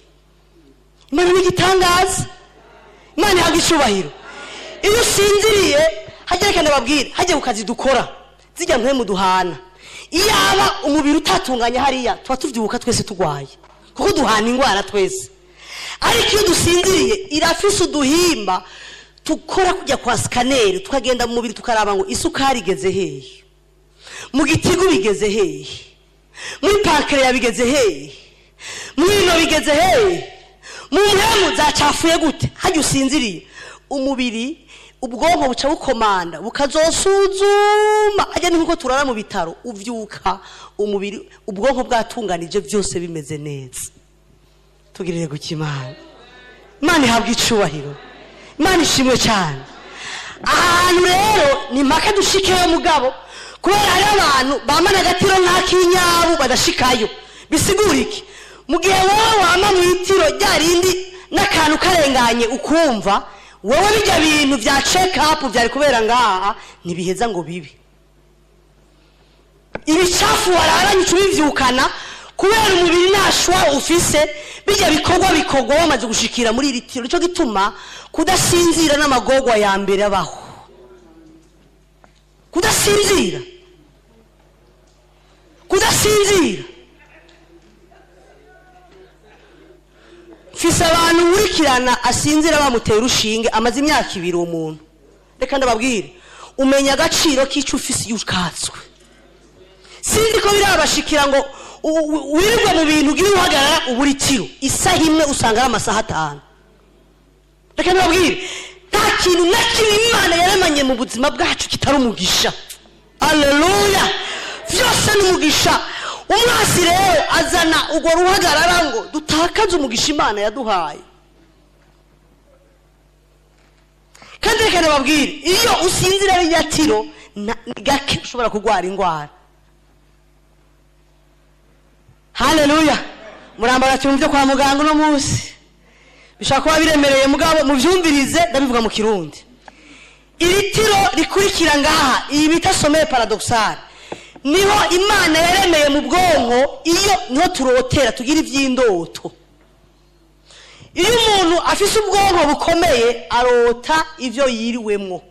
Imana ni igitangaza. Imana ihabwa icubahiro. Iyo usinziriye hajya, reka ndababwire, hajya ku kazi dukora zijya mpwemu duhana. Iyaba umubiri utatunganya hariya tuba tuvyuka twese tugwaye, kuko duhana ingwara twese. Ariko iyo dusinziriye irafise uduhimba tukora kujya kwa scanner, tukagenda mu mubiri tukaraba ngo isukari igeze hehe, mu gitigu bigeze hehe, muri pancreas bigeze hehe, muri ino bigeze hehe, mu mpwemu zacafuye gute. Hajya usinziriye umubiri ubwonko buca bukomanda bukazosuzuma. Hajya ni nkuko turara mu bitaro, uvyuka umubiri ubwonko bwatunganije byose bimeze neza. Tugirire guki Imana. Imana ihabwa icubahiro. Imana ishimwe cyane. Ahantu rero ni mpaka dushikeyo mugabo, kubera hari abantu bamana agatiro nk'akinyabu badashikayo. Bisigura iki? Mu gihe wowe wama mu itiro rya rindi n'akantu karenganye ukumva wowe bijya bintu vya check up byari kubera ngaha ntibiheza ngo bibe. Ibicafu wararanye ubivyukana kubera umubiri nashwa ufise, bijya bikorwa bikorwa wamaze gushikira muri iri tiro. Nico gituma kudasinzira n'amagorwa ya mbere abaho. Kudasinzira, kudasinzira. Mfise abantu nkurikirana asinzira bamutera urushinge amaze imyaka 2 uwo muntu. Reka ndababwire, Umenya agaciro k'icyo ufise iyo ukatswe. Sinzi ko birabashikira ngo wirirwe mu bintu ugira uhagarara ubura itiro, isaha imwe usanga ari amasaha 5. Reka nababwire, nta kintu na kimwe Imana yaremanye mu buzima bwacu kitari umugisha. Haleluya! Vyose ni umugisha. Umwasi rero azana urwo ruhagarara ngo dutakaze umugisha Imana yaduhaye. Kandi reka nababwire, iyo usinzira ririya tiro, gake ushobora kurwara indwara. Haleluya! Murambara ati muvyo kwa muganga uno munsi bishobora kuba biremereye, mugabo muvyumvirize, ndabivuga mu Kirundi. Iri tiro rikurikira ngaha, iyi bita sommeil paradoxal, niho Imana yaremeye mu bwonko. Iyo niho turotera, tugira ivy'indoto. Iyo umuntu afise ubwonko bukomeye arota ivyo yiriwemwo.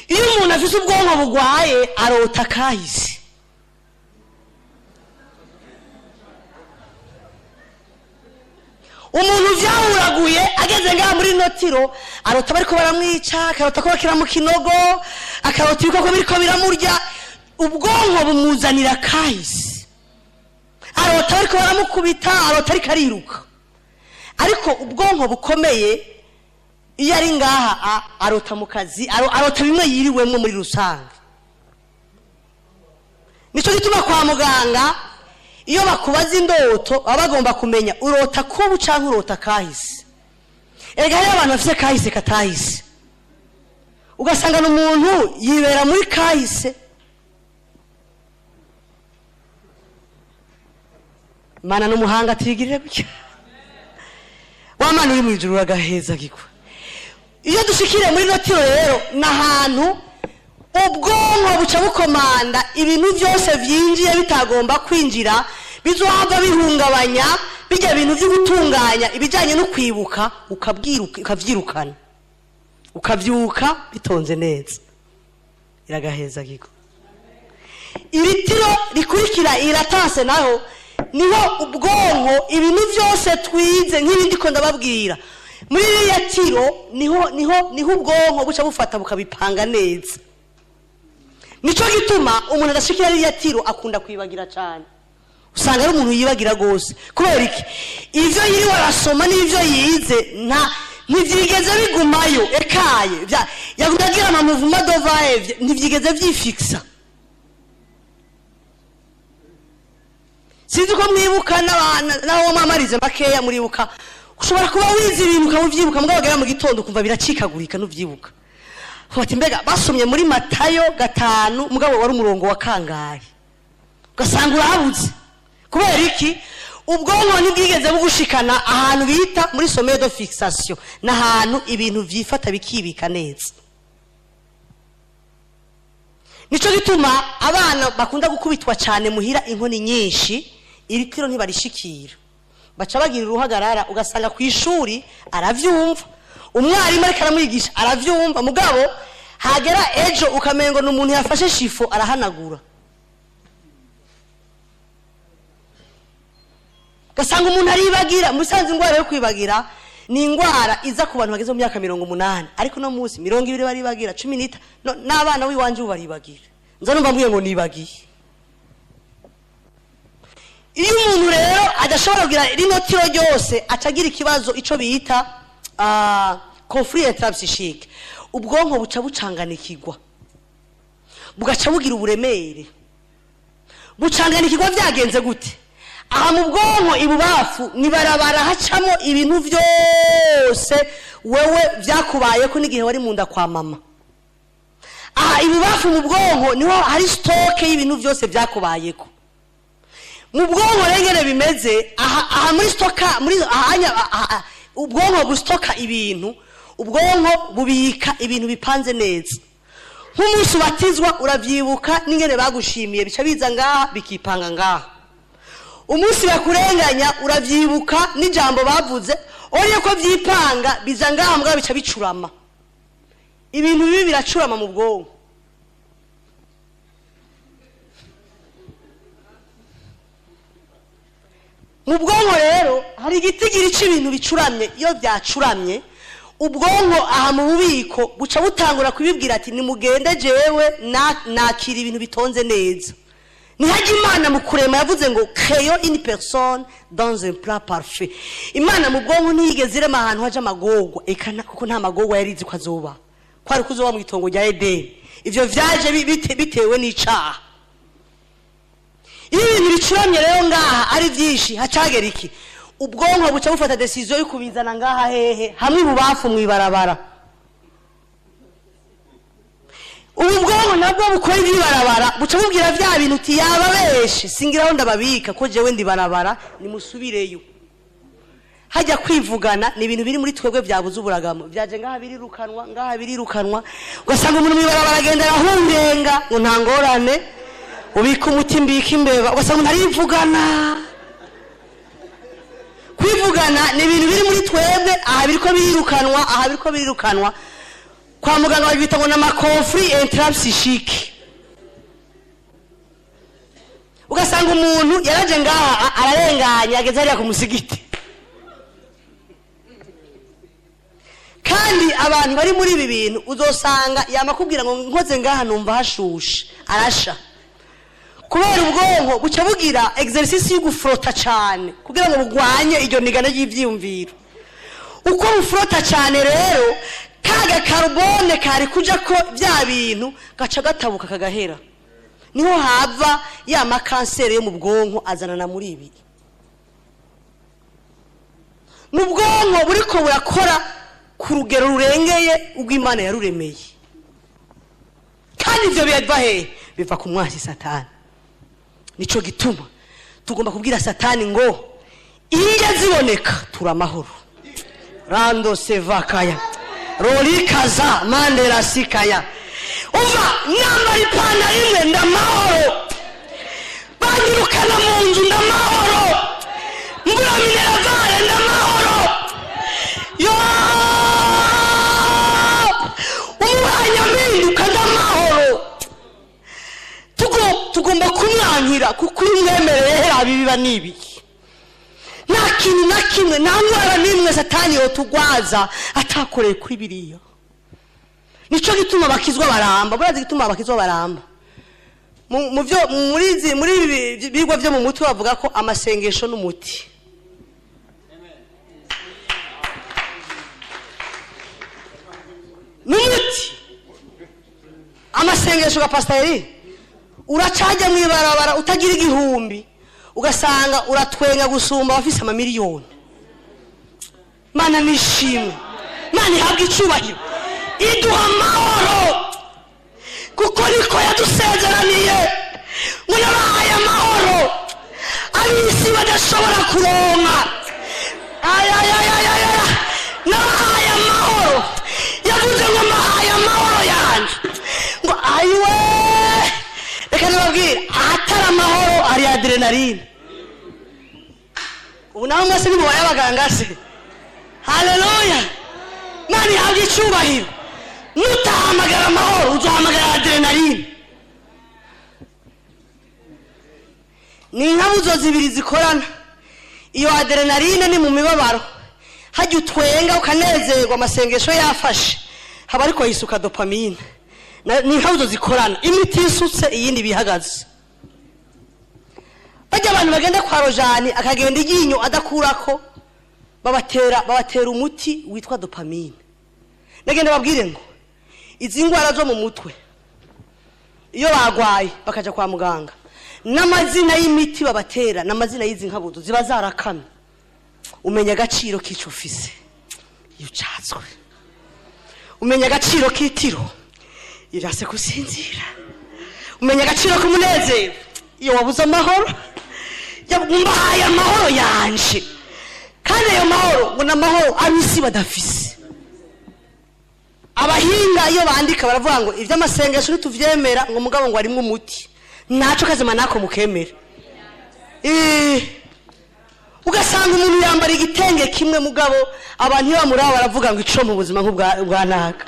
Iyo umuntu afise ubwonko bugwaye arota kahise. Umuntu vyahuraguye ageze ngaha muri notiro arota bariko baramwica, akarota ko bakira mu kinogo, akarota ibikoko biriko biramurya. Ubwonko bumuzanira kahise, arota bariko baramukubita, arota ariko ariruka. Ariko ubwonko bukomeye iyo ari ngaha arota mu kazi, arota bimwe yiriwemwo muri rusange. Nico gituma kwa muganga iyo bakubaza indoto baba bagomba kumenya urota kubu canke urota kahise. Erega hariho abantu bafise kahise katahise, ugasanga n'umuntu yibera muri kahise. Mana n'umuhanga atigirire gutya, wa Mana uri mw'ijuru uragaheza gikwa. Iyo dushikire muri notiro rero, n'ahantu ubwonko buca bukomanda ibintu byose vyinjiye bitagomba kwinjira, bizohava bihungabanya bijya bintu byo gutunganya ibijanye no kwibuka, ukavyirukana, ukavyuka bitonze neza. Iragaheza giko. Iritiro rikurikira iratase naho niho ubwonko ibintu byose twize nk'ibindi ko ndababwira muri iriya tiro, niho niho niho ubwonko buca bufata bukabipanga neza. Nico gituma umuntu adashikira ririya tiro akunda kwibagira cyane. Usanga ari umuntu yibagira gose. Kubera iki? Ivyo yiriwe arasoma n'ivyo yize nta ntivyigeze bigumayo, ekaye yagira ama mouvement de va-et-vient, ntivyigeze vyifixa. Sinzi ko mwibuka n'aho mwamarize makeya muribuka. Ushobora kuba wize ibintu ukabuvyibuka, mugabo wagera mu gitondo ukumva biracikagurika n'uvyibuka. Ati mbega basomye muri Matayo 5 mugabo wari umurongo wa kangahe, ugasanga urabuze. Kubera iki? Ubwonko ntibwigeze bugushikana ahantu bita muri sommet de fixation, n'ahantu ibintu vyifata bikibika neza. Nico gituma abana bakunda gukubitwa cyane muhira inkoni nyinshi, iri tiro ntibarishikira, baca bagira uruhagarara. Ugasanga ku ishuri aravyumva, umwarimu ariko aramwigisha aravyumva, mugabo hagera ejo ukamengo n'umuntu yafashe shifo arahanagura. Ugasanga umuntu aribagira. Musanze ingwara yo kwibagira ni ingwara iza ku bantu bageze mu myaka 80, ariko no munsi 20 baribagira, 15 n'abana wiwanje baribagira. Nza numva mbwiye ngo nibagiye. Iyo umuntu rero adashobora kugira rino tiro ryose, acagira ikibazo ico bita conflit intrapsychique. Ubwonko buca bucanganikirwa, bugaca bugira uburemere. Bucanganikirwa vyagenze gute? Aha mu bwonko ibubafu ni barabara hacamo ibintu vyose wewe vyakubayeko n'igihe wari munda kwa mama. Aha ibubafu mu bwonko niho hari stock y'ibintu vyose vyakubayeko. Mu bwonko rengere bimeze aha, aha muri stoka, muri ahanya ubwonko bustoka ibintu, ubwonko bubika ibintu bipanze neza. Nk'umunsi ubatizwa uravyibuka n'ingene bagushimiye, bica biza ngaha bikipanga ngaha. Umunsi bakurenganya uravyibuka n'ijambo bavuze, oriye ko vyipanga biza ngaha mbwa bica bicurama. Ibintu bibi biracurama mu bwonko. Mu bwonko rero hari igitigiri c'ibintu bicuramye. Iyo vyacuramye Ubwonko aha mu bubiko buca butangura kubibwira ati: "Nimugende, jewe nakira ibintu bitonze neza." Ntihajya Imana mu kurema yavuze ngo: "Créons une personne dans un plan parfait." Imana mu bwonko ntiyigeze irema ahantu haja amagorwa, eka kuko nta magorwa yari izi ko azoba, ko ari kuzoba mu itongo rya Edeni. Ivyo vyaje bitewe n'icaha. Iyo ibintu bicuramye rero ngaha ari byinshi, hacagera iki? Ubwonko buca bufata décision yo kubizana ngaha hehe? Hamwe ibubafu mw'ibarabara. Ubu bwonko nabwo bukora iby'ibarabara, buca bubwira vya bintu uti: "Yaba benshi, singiraho ndababika ko jewe ndi barabara, nimusubireyo." Hajya kwivugana ni ibintu biri muri twebwe byabuze uburagamo, byaje ngaha birirukanwa, ngaha birirukanwa, ugasanga umuntu mw'ibarabara agenda arahungenga ngo nta ngorane, ubika umuti mbika imbeba, ugasanga umuntu arivugana. Kwivugana ni ibintu biri muri twebwe, aha biriko birirukanwa, aha biriko birirukanwa. Kwa muganga babita ngo ni ama conflits intrapsychiques. Ugasanga umuntu yaraje ngaha ararenganya, ageze hariya ku musigiti. Kandi abantu bari muri ibi bintu uzosanga yamakubwira ngo: "Nkoze ngaha numva hashushe." Arasha kubera ubwonko buca bugira exercice yo gufrota cyane kugira ngo bugwanye iryo nigana ry'ivyiyumviro. Uko bufrota cyane rero, kaga carbone kari kuja ko bya bintu gaca gatabuka kagahera. Niho hava ya makanseri yo mu bwonko azanana muri ibi. Mu bwonko buriko burakora ku rugero rurengeye urw'Imana yaruremeye. Kandi ivyo biva hehe? Biva ku mwansi Satani. Nico gituma tugomba kubwira Satani ngo injya ziboneka turi amahoro. Rando sevakaya rorikaza mandera sikaya. Umva, nambara ipantaro imwe ndamahoro, banyirukana mu nzu ndamahoro, mbura minerval ndamahoro, yo umwanya mpinduka ndamahoro. Tugomba kumwankira, kuko iyo umwemereye hera biba n'ibiki? Nta kintu na kimwe, nta ndwara n'imwe Satani yotugwaza atakoreye kuri biriya. Nico gituma abakizwa baramba. Burazi gituma abakizwa baramba? Mu byo muri izi, muri ibi bigwa byo mu mutwe, bavuga ko amasengesho n'umuti n'umuti. Amasengesho ga pasiteri, uracajya mu ibarabara utagira igihumbi, ugasanga uratwenga gusumba abafise amamiliyoni. Mana nishimwe, Mana ihabwa icubahiro, iduha amahoro kuko niko yadusezeraniye ngo: "Nabahaye amahoro ab'isi badashobora kuronka." Ayayayayaya, nabahaye amahoro. Yavuze ngo: "Mbahaye amahoro yanjye." Ngo ayiwe, reka nababwire, ahatari amahoro hari adrénaline. Ubu nawe mwese nimubaye abaganga se? Haleluya, Mana ihabwa icubahiro. Nutahamagara amahoro, uzohamagara adrénaline. Ni inkabuzo zibiri zikorana. Iyo adrénaline ni mu mibabaro, hajya utwenga ukanezerwa, amasengesho yafashe, haba ariko yisuka dopamine. Ni inkabuzo zikorana, imwe itisutse iyindi bihagaze. Bajya abantu bagenda kwa rojani, akagenda iryinyo adakurako, babatera umuti witwa dopamine. Nagenda babwire ngo izi ndwara zo mu mutwe, iyo bagwaye bakaja kwa muganga, n'amazina y'imiti babatera n'amazina y'izi nkabuzo ziba zarakamye. Umenya agaciro k'icyo ufise iyo ucatswe, umenya agaciro k'itiro irase gusinzira, umenya agaciro k'umunezero iyo wabuze amahoro. Mbahaye amahoro yanje. Kandi ayo mahoro ngo ni amahoro ab'isi badafise. Abahinga iyo bandika baravuga ngo iby'amasengesho ntituvyemera, ngo mugabo ngo harimwo umuti. Ntaco kazima nako mukemera. Ugasanga umuntu yambara igitenge kimwe, mugabo abantu iyo bamuraba baravuga ngo ico mu buzima nk'ubwa bwa naka.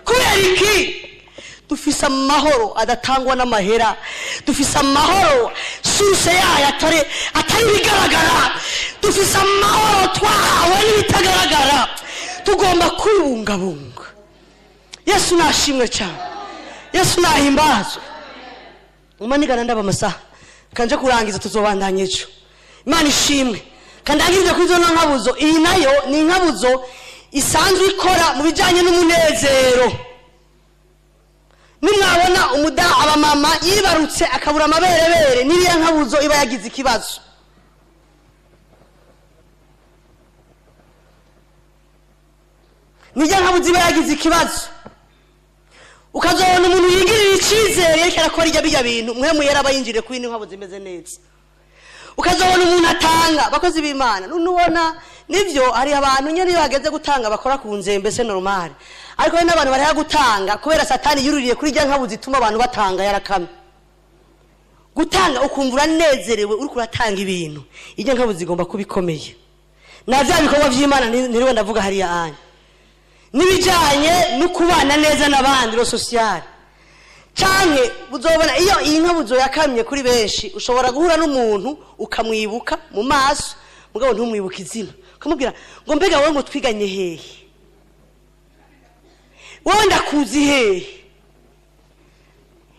Kubera iki? Dufise amahoro adatangwa n'amahera, dufise amahoro source yayo atari ibigaragara, dufise amahoro twahawe n'ibitagaragara. Tugomba kwibungabunga. Yesu nashimwe cyane, Yesu nahimbazwe. Umanigana ndaba amasaha kanje kurangiza, tuzobandanya ejo. Imana ishimwe. Kandangirize kuri zo nkabuzo. Iyi nayo ni inkabuzo isanzwe ikora mu bijyanye n'umunezero. Nimwabona umuda abamama yibarutse akabura amaberebere, n'iriya nkabuzo iba yagize ikibazo. Nijya nkabuzo iba yagize ikibazo. Ukazobona umuntu yigirira icyizere ariko arakora ijya bijya bintu mwe muyera aba yinjiriye kuri ino nkabuzo imeze neza. Ukazobona umuntu atanga, bakozi b'Imana, nubona nivyo hari abantu nyene iyo bageze gutanga bakora ku nzembe, c'est normal. Ariko hari n'abantu bariha gutanga kubera Satani yururiye kuri rya nkabuzi ituma abantu batanga yarakamye. Gutanga ukumva uranezerewe uriko uratanga ibintu, irya nkabuzi igomba kuba ikomeye. Na vya bikorwa vy'Imana ntiriwe ndavuga hariya anya n'ibijanye no kubana neza n'abandi, lo social. Canke uzobona iyo iyi nkabuzo yakamye kuri benshi, ushobora guhura n'umuntu ukamwibuka mu maso mugabo ntumwibuke izina, ukamubwira ngo mbega wowe ngo twiganye hehe, wowe ndakuzi hehe.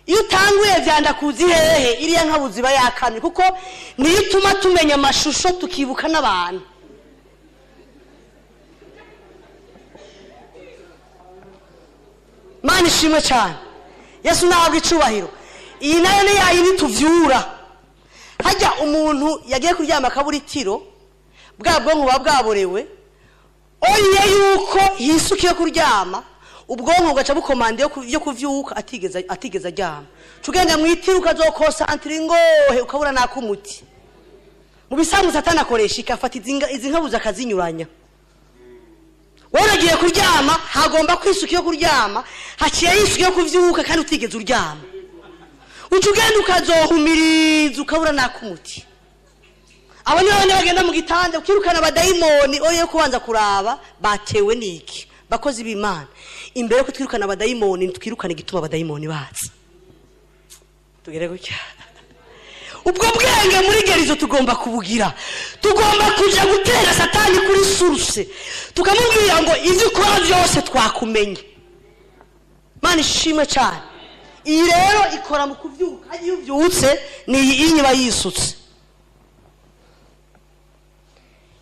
Iyo utanguye vya ndakuzi hehe, iriya nkabuzo iba yakamye, kuko niyo ituma tumenya amashusho tukibuka n'abantu. Mana ishimwe cyane, Yesu nahabwa icubahiro. Iyi nayo ni yayindi tuvyura. Hajya umuntu yagiye kuryama akabura itiro, bwa bwonko buba bwaborewe, oye yuko yisukiye kuryama, ubwonko bugaca bukomanda yo kuvyuka atigeze aryama. Tugenda mu itiro ukazokosantira ingohe ukabura nakumuti. Mu bisanzwe Satani akoresha ikafata izi nkabuzo akazinyuranya. Wowe uragiye kuryama, hagomba kwisuka iyo kuryama, haciye yisuka iyo kuvyuka kandi utigeze uryama. Uca ugenda ukazohumiriza ukabura nakumuti. Abo ni babandi bagenda mu gitanda ukirukana abadayimoni, oye yo kubanza kuraba batewe niki. Bakozi b'Imana, imbere yo kutwirukana abadayimoni twirukana igituma abadayimoni baza. Tugere gutya. Ubwo bwenge muri gerizo tugomba kubugira. Tugomba kuja gutera Satani kuri source, tukamubwira ngo ivyo ukora byose twakumenye. Mana ishimwe cyane. Iyi rero ikora mu kuvyuka, iyo uvyutse ni iyi inyiba yisutse.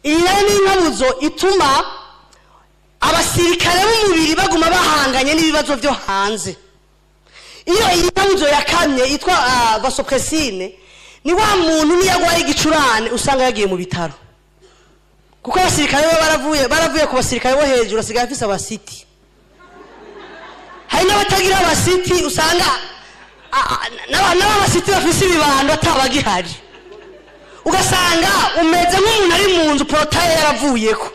Iyi nayo ni inkabuzo ituma abasirikare b'umubiri baguma bahanganye n'ibibazo byo hanze. Iyo iyi nkabuzo yakamye yitwa vasopressine, ni wa muntu niyo agwaye igicurane usanga yagiye mu bitaro, kuko abasirikare bo baravuye ku basirikare bo hejuru, asigaye afise abasiti. Hari n'abatagira abasiti usanga n'abasiti bafise ibibando atabagihari, ugasanga umeze nk'umuntu ari mu nzu porotaye yaravuyeko.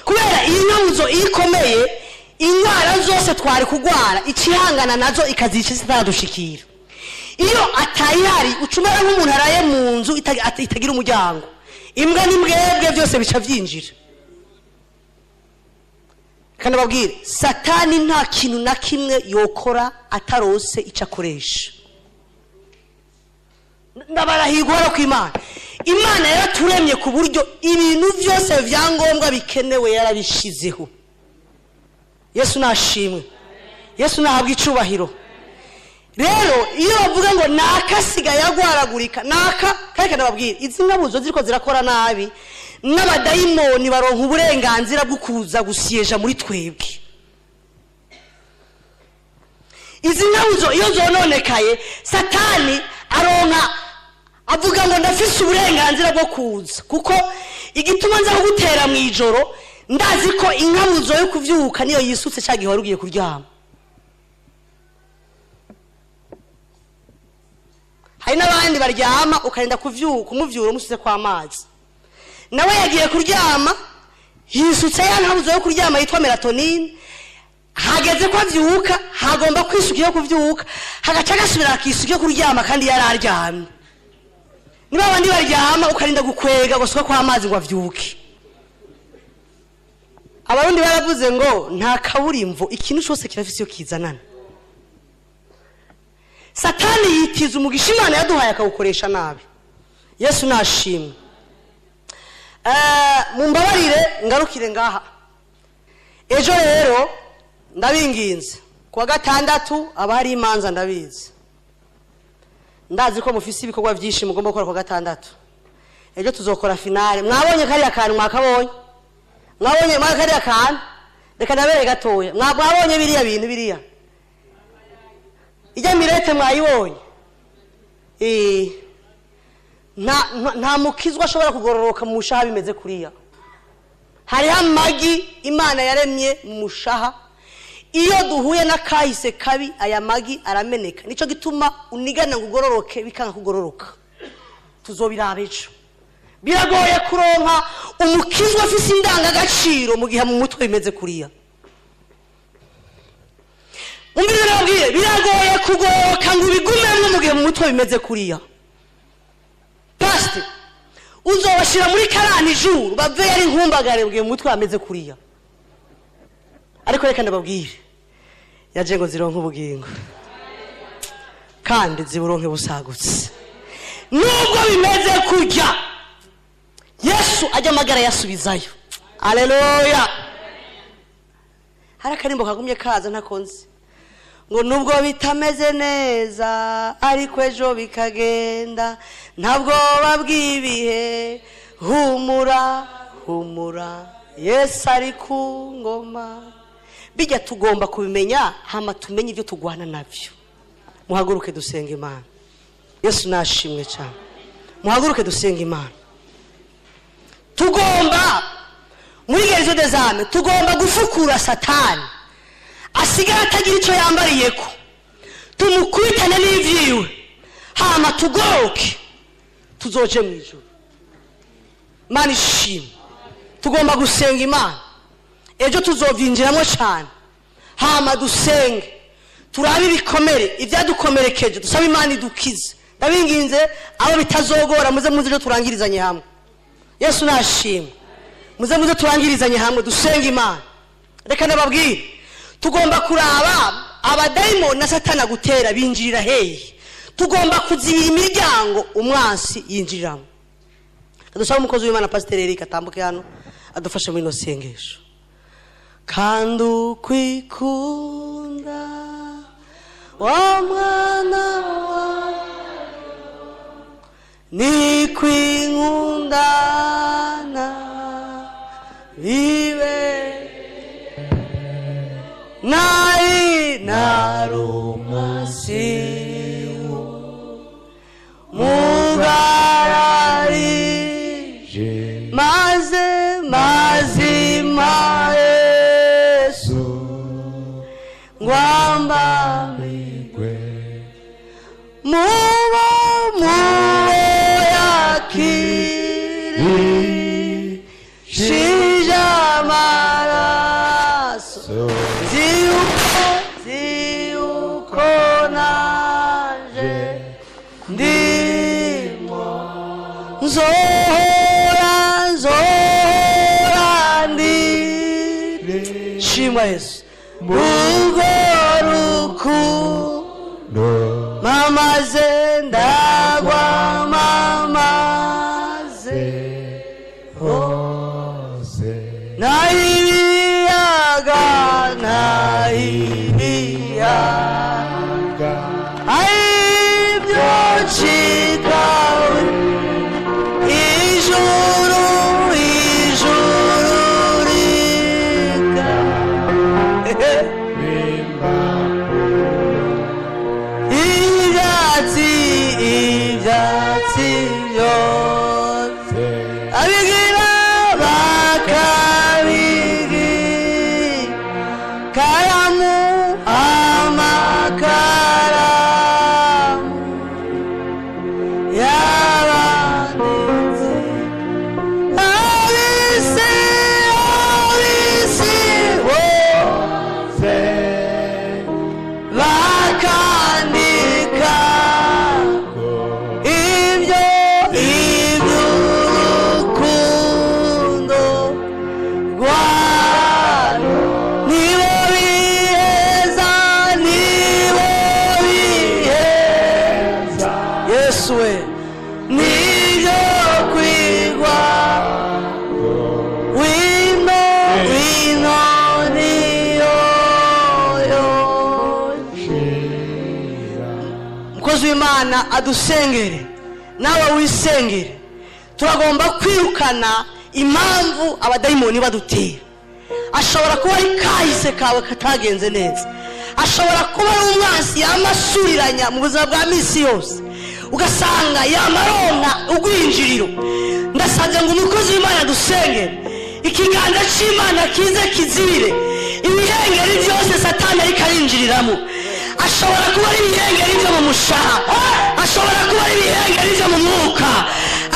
Kubera iyi nkabuzo iyo ikomeye, indwara zose twari kugwara ikihangana nazo ikazica zitaradushikira. Iyo atayihari ucumera nk'umuntu araye mu nzu itagira umuryango, imbwa n'imbwebwe byose bica byinjira. Kandi babwire, Satani nta kintu na kimwe yokora atarose icyo akoresha. Ndabarahirwa ku Imana. Imana yaraturemye ku buryo ibintu byose byangombwa bikenewe yarabishizeho. Yesu nashimwe, Yesu nahabwa icubahiro. Rero iyo bavuga ngo naka sigaye agwaragurika, naka kandi ndababwira izi nkabuzo ziriko zirakora nabi, n'abadayimoni baronka uburenganzira bwo kuza gusieja muri twebwe. Izi nkabuzo iyo zononekaye, Satani aronka avuga ngo ndafise uburenganzira bwo kuza, kuko igituma nza kugutera mu ijoro ndazi ko inkabuzo yo kuvyuka niyo yisutse cya gihe wari ugiye kuryama. Hari n'abandi baryama ukarinda kuvyuka umuvyura umusize kwa mazi, nawe yagiye kuryama yisutse ya nkabuzo yo kuryama yitwa melatonine, hageze ko avyuka hagomba kwisuka iyo kuvyuka, hagaca gasubira akisuka iyo kuryama kandi yararyamye. Niba abandi baryama ukarinda gukwega gusuka kwa mazi ngo avyuke. Abarundi baravuze ngo nta kaburimbo, ikintu cyose kirafise iyo kizanana. Satani yitiza umugisha Imana yaduhaye akawukoresha nabi. Yesu nashimwe. Mumbabarire ngarukire ngaha. Ejo rero ndabinginze, kuwa gatandatu aba hari imanza, ndabizi, ndazi ko mufise ibikorwa byinshi mugomba gukora kuwa gatandatu. Ejo tuzokora finale. Mwabonye kariya kantu? Mwakabonye? Mwabonye mwa kariya kantu? Reka ndabere gatoya. Mwabonye biriya bintu, biriya ijya mirete mwayibonye? Nta mukizwa ashobora kugororoka mu mushaha bimeze kuriya. Hariho amagi Imana yaremye mu mushaha. Iyo duhuye n'akahise kabi, aya magi arameneka. Nicyo gituma unigana ngo ugororoke bikanga kugororoka. Tuzobiraba ejo. Biragoye kuronka umukizwa afise indangagaciro mu gihe mu mutwe bimeze kuriya. Umvirize nababwiye, biragoye kugororoka ngo ubigumemwo mu gihe mu mutwe bimeze kuriya. Pasite uzobashira muri karani ijuru bave ari inkumbagare mu gihe mu mutwe bameze kuriya. Ariko reka ndababwire, yaje ngo zironke ubugingo kandi ziburonke busagutse. Nubwo bimeze kurya, Yesu ajya amagara yasubizayo. Aleluya! Hari akarimbo kagumye kaza ntakonze ngo nubwo bitameze neza ariko ejo bikagenda, ntabwo bw'ibihe, humura humura, Yesu ari ku ngoma. Bijya tugomba kubimenya, hama tumenye ibyo tugwana nabyo. Muhaguruke dusenga Imana. Yesu nashimwe cyane. Muhaguruke dusenga Imana. Tugomba muri guérison des âmes, tugomba gufukura Satani asigara atagira icyo yambariyeko, tumukubitane n'ivyiwe, hama tugoroke tuzoje mu ijuru. Imana ishimwe. Tugomba gusenga Imana. Ejo tuzovyinjiramo cyane, hama dusenge, turabe ibikomere ibyadukomerekeje, dusabe Imana idukize. Ndabinginze, abo bitazogora muze muze ejo turangirizanye hamwe. Yesu nashimwe. Muze muze turangirizanye hamwe, dusenge Imana. Reka ndababwire, tugomba kuraba abadayimoni na Satana gutera binjirira hehe. Tugomba kuzibira imiryango umwansi yinjiriramo. Dusaba umukozi w'Imana Pasiteri Eric atambuke hano adufashe muri ino sengesho. Kandi ukwikunda wa mwana wawe ni kwinkundana bibe nari narumasimu mugararije maze mazima Yesu ngwambamigwe mubo mubo yakiri shije amaraso ziyuko naje ndimo nzohora nzohora ndi shimwa Yesu urwo rukundo mamaze ndagwa mamaze hose nayibiyaga nayibiyaga ayibyocikawe ijuru ijuru rika ibyatsi ibyatsi byose abigira bakabigi karamu amakaramu yabanditse abisi abisi bose bakandika Umukozi w'Imana adusengere, nawe wisengere. Turagomba kwirukana impamvu abadayimoni badutera. Ashobora kuba ari kahise kawe katagenze neza, ashobora kuba ari umwansi yamasuriranya mu buzima bwa minsi yose, ugasanga yamaronka ugwinjiriro. Ndasabye ngo umukozi w'Imana adusengere, ikiganza cy'Imana kize kizibire ibihengeri byose Satani ariko arinjiriramo. Ashobora kuba ari ibihengeri byo mu mushaha, ashobora kuba ari ibihengeri byo mu mwuka,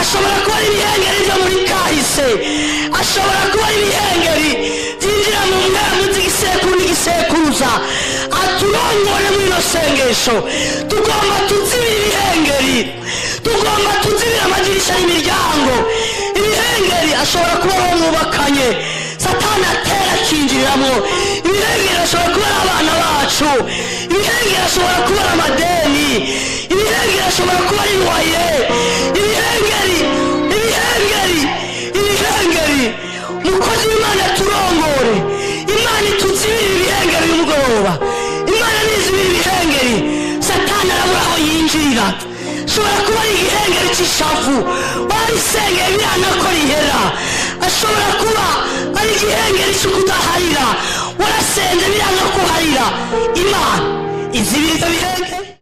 ashobora kuba ari ibihengeri byo muri kahise, ashobora kuba ari ibihengeri byinjira mu mwemu z'igisekuru n'igisekuruza. Aturongore muri ino sengesho. Tugomba tuzibira ibihengeri, tugomba tuzibira amadirisha y'imiryango. Ibihengeri ashobora kuba ari uwo mwubakanye Satani atera akinjiriramo. Ibihengeri ashobora kuba ari abana bacu, ibihengeri ashobora kuba ari amadeni, ibihengeri ashobora kuba ari waye, ibihengeri, ibihengeri, ibihengeri. Umukozi w'Imana turongore, Imana ituzibire ibihengeri uyu mugoroba. Imana nizibira ibihengeri, Satani arabura aho yinjirira. Ashobora kuba ari igihengeri cy'ishavu warisengeye biranga ko rihera, ashobora kuba ari igihengeri cyo kudaharira warasenze biranga kuharira. Imana izibira ibyo bihengeri.